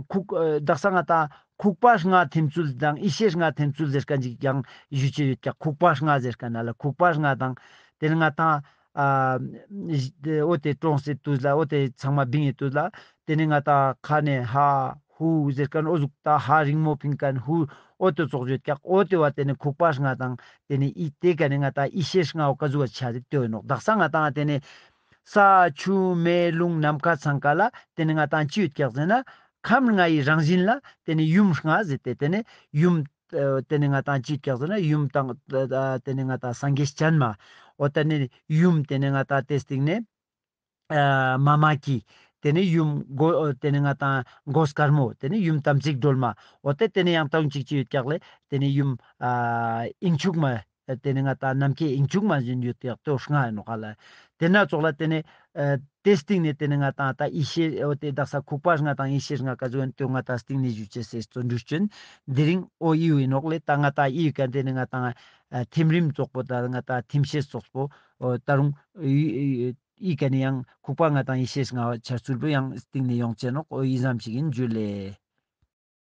ཁུག་ཨ་དག་ས་ང་ཏང་ཁུག་པ་ལྔ་ཐིམ་ཚུལ་དང་ཡེ་ཤེས་ལྔ་ཐིམ་ཚུལ་ཟེར་ཁན་ཅིག་ཀྱང་ཞུ་ཅེས་ཡོད་ཀྱག་ཁུག་པ་ལྔ་ཟེར་ཁན་ན་ལ་ཁུག་པ་ལྔ་དང་ཏེ་ནེ་ང་ཏང་ཨ་འོ་ཏེ་གྲོངས་སེ་དུས་ལ་འོ་ཏེ་ཚང་མ་བིང་ངི་དུས་ལ་ཏེ་ནེ་ང་ཏང་ཁ་ནེ་ཧ་ཧུ་ཟེར་ཁན་འོ་ཟུག་ད་ཧ་རིང་མོ་ཕིང་ཁན་ཧུ་འོ་ཏེ་ཙོགས་ཡོད་ཀྱག་འོ་ཏེ་བ་ཏེ་ནེ་ཁུག་པ་ལྔ་དང་ཏེ་ནེ་འི་ཏེ་ཀ་ནེ་ང་ཏང་ཡེ་ཤེས་ལྔ་བོ་ཀ་ཟུག་བ་ཆ་རེ་ཏེ་ཡོད་ནོག་དག་ས་ང་ཏང་ཏེ་ནེ་ས་ཆུ་མེ་རླུང་ནམ་མཁའ་ཚང་ཀ་ལ་ཏེ་ནེ་ང་ཏང་ཅི་ཡོད་ཀྱག་ཟེར་ན་ཁམས་ལྔ་ཡི་རང་བཞིན་ལ་ཏེ་ནེ་ཡུམ་ལྔ་ཟེར་ཏེ་ཏེ་ནེ་ཡུམ་ཨ་ཏེ་ནེ་ང་ཏང་ཅི་ཡོད་ཀྱག་ཟེར་ན་ཡུམ་དང་ཨ་ཏེ་ནེ་ང་ཏང་སངས་རྒྱས་སྤྱན་མ་འོ་ཏེ་ནེ་ཡུམ་ཏེ་ནེ་ང་ཏང་ཏེ་སྟིང་ནེ་ཨ་མ་མ་ཀི། ཏེ་ནེ་ཡུམ་གོ་ཏེ་ནེ་ང་ཏང་གོས་དཀར་མོ་ཏེ་ནེ་ཡུམ་དམ་ཚིག་སྒྲོལ་མ་འོ་ཏེ་ཏེ་ནེ་ཡང་ཏང་ཅིག་ཅིག་ཡོད་ཀྱག་ལེ། ཏེ་ནེ་ཡུམ་ཨ་དབྱིངས་ཕྱུག་མ་ཏེ་ནེ་ང་ཏང་ནམ་མཁའི་དབྱིངས་ཕྱུག་མ་ཞིག་ཡོད་ཀྱག་ཏེ་ལྔ་ཨིན་ནོག་ལེ། ཏེ་ན་ཙོགས་ལ་ཏེ་ནེ་ཨ་ཏེ་སྟིང་ནེ་ཏེ་ནེ་ང་ཏང་ད་ཡེ་ཤེས་འོ་ཏེ་དག་ས་ཁུག་པ་ལྔ་དང་ཡེ་ཤེས་ལྔ་ཀ་ཟུག་ཨིན་ཏེ་ང་ཏང་སྟིང་ནེ་ཞུ་ཅེས་སི་བརྩོན་འགྲུས་ཅོ་ཨིན། དེ་རིང་འོ་ཨི་ཡུ་ཨིན་ནོག་ལེ། ད་ང་ཏང་ཨི་ཡུ་ཀ་ཏེ་ནེ་ང་ཏང་ཨ་ཐིམ་རིམ་ཙོགས་པོ་ད་ང་ཏང་ཐིམ་ཤེས་ཙོགས་པོ་འོ་ད་རུང་ཨི་ཨི་ཨི་ཀ་ནེ་ཡང་ཁུག་པ་ལྔ་དང་ཡེ་ཤེས་ལྔ་ཆར་ཚུལ་པོ་ཡང་སྟིང་ནེ་ཡོང་ཅེས་ནོག། འོ་ཨི་ཙམ་ཞིག་ཨིན། ཇུ་ལེ།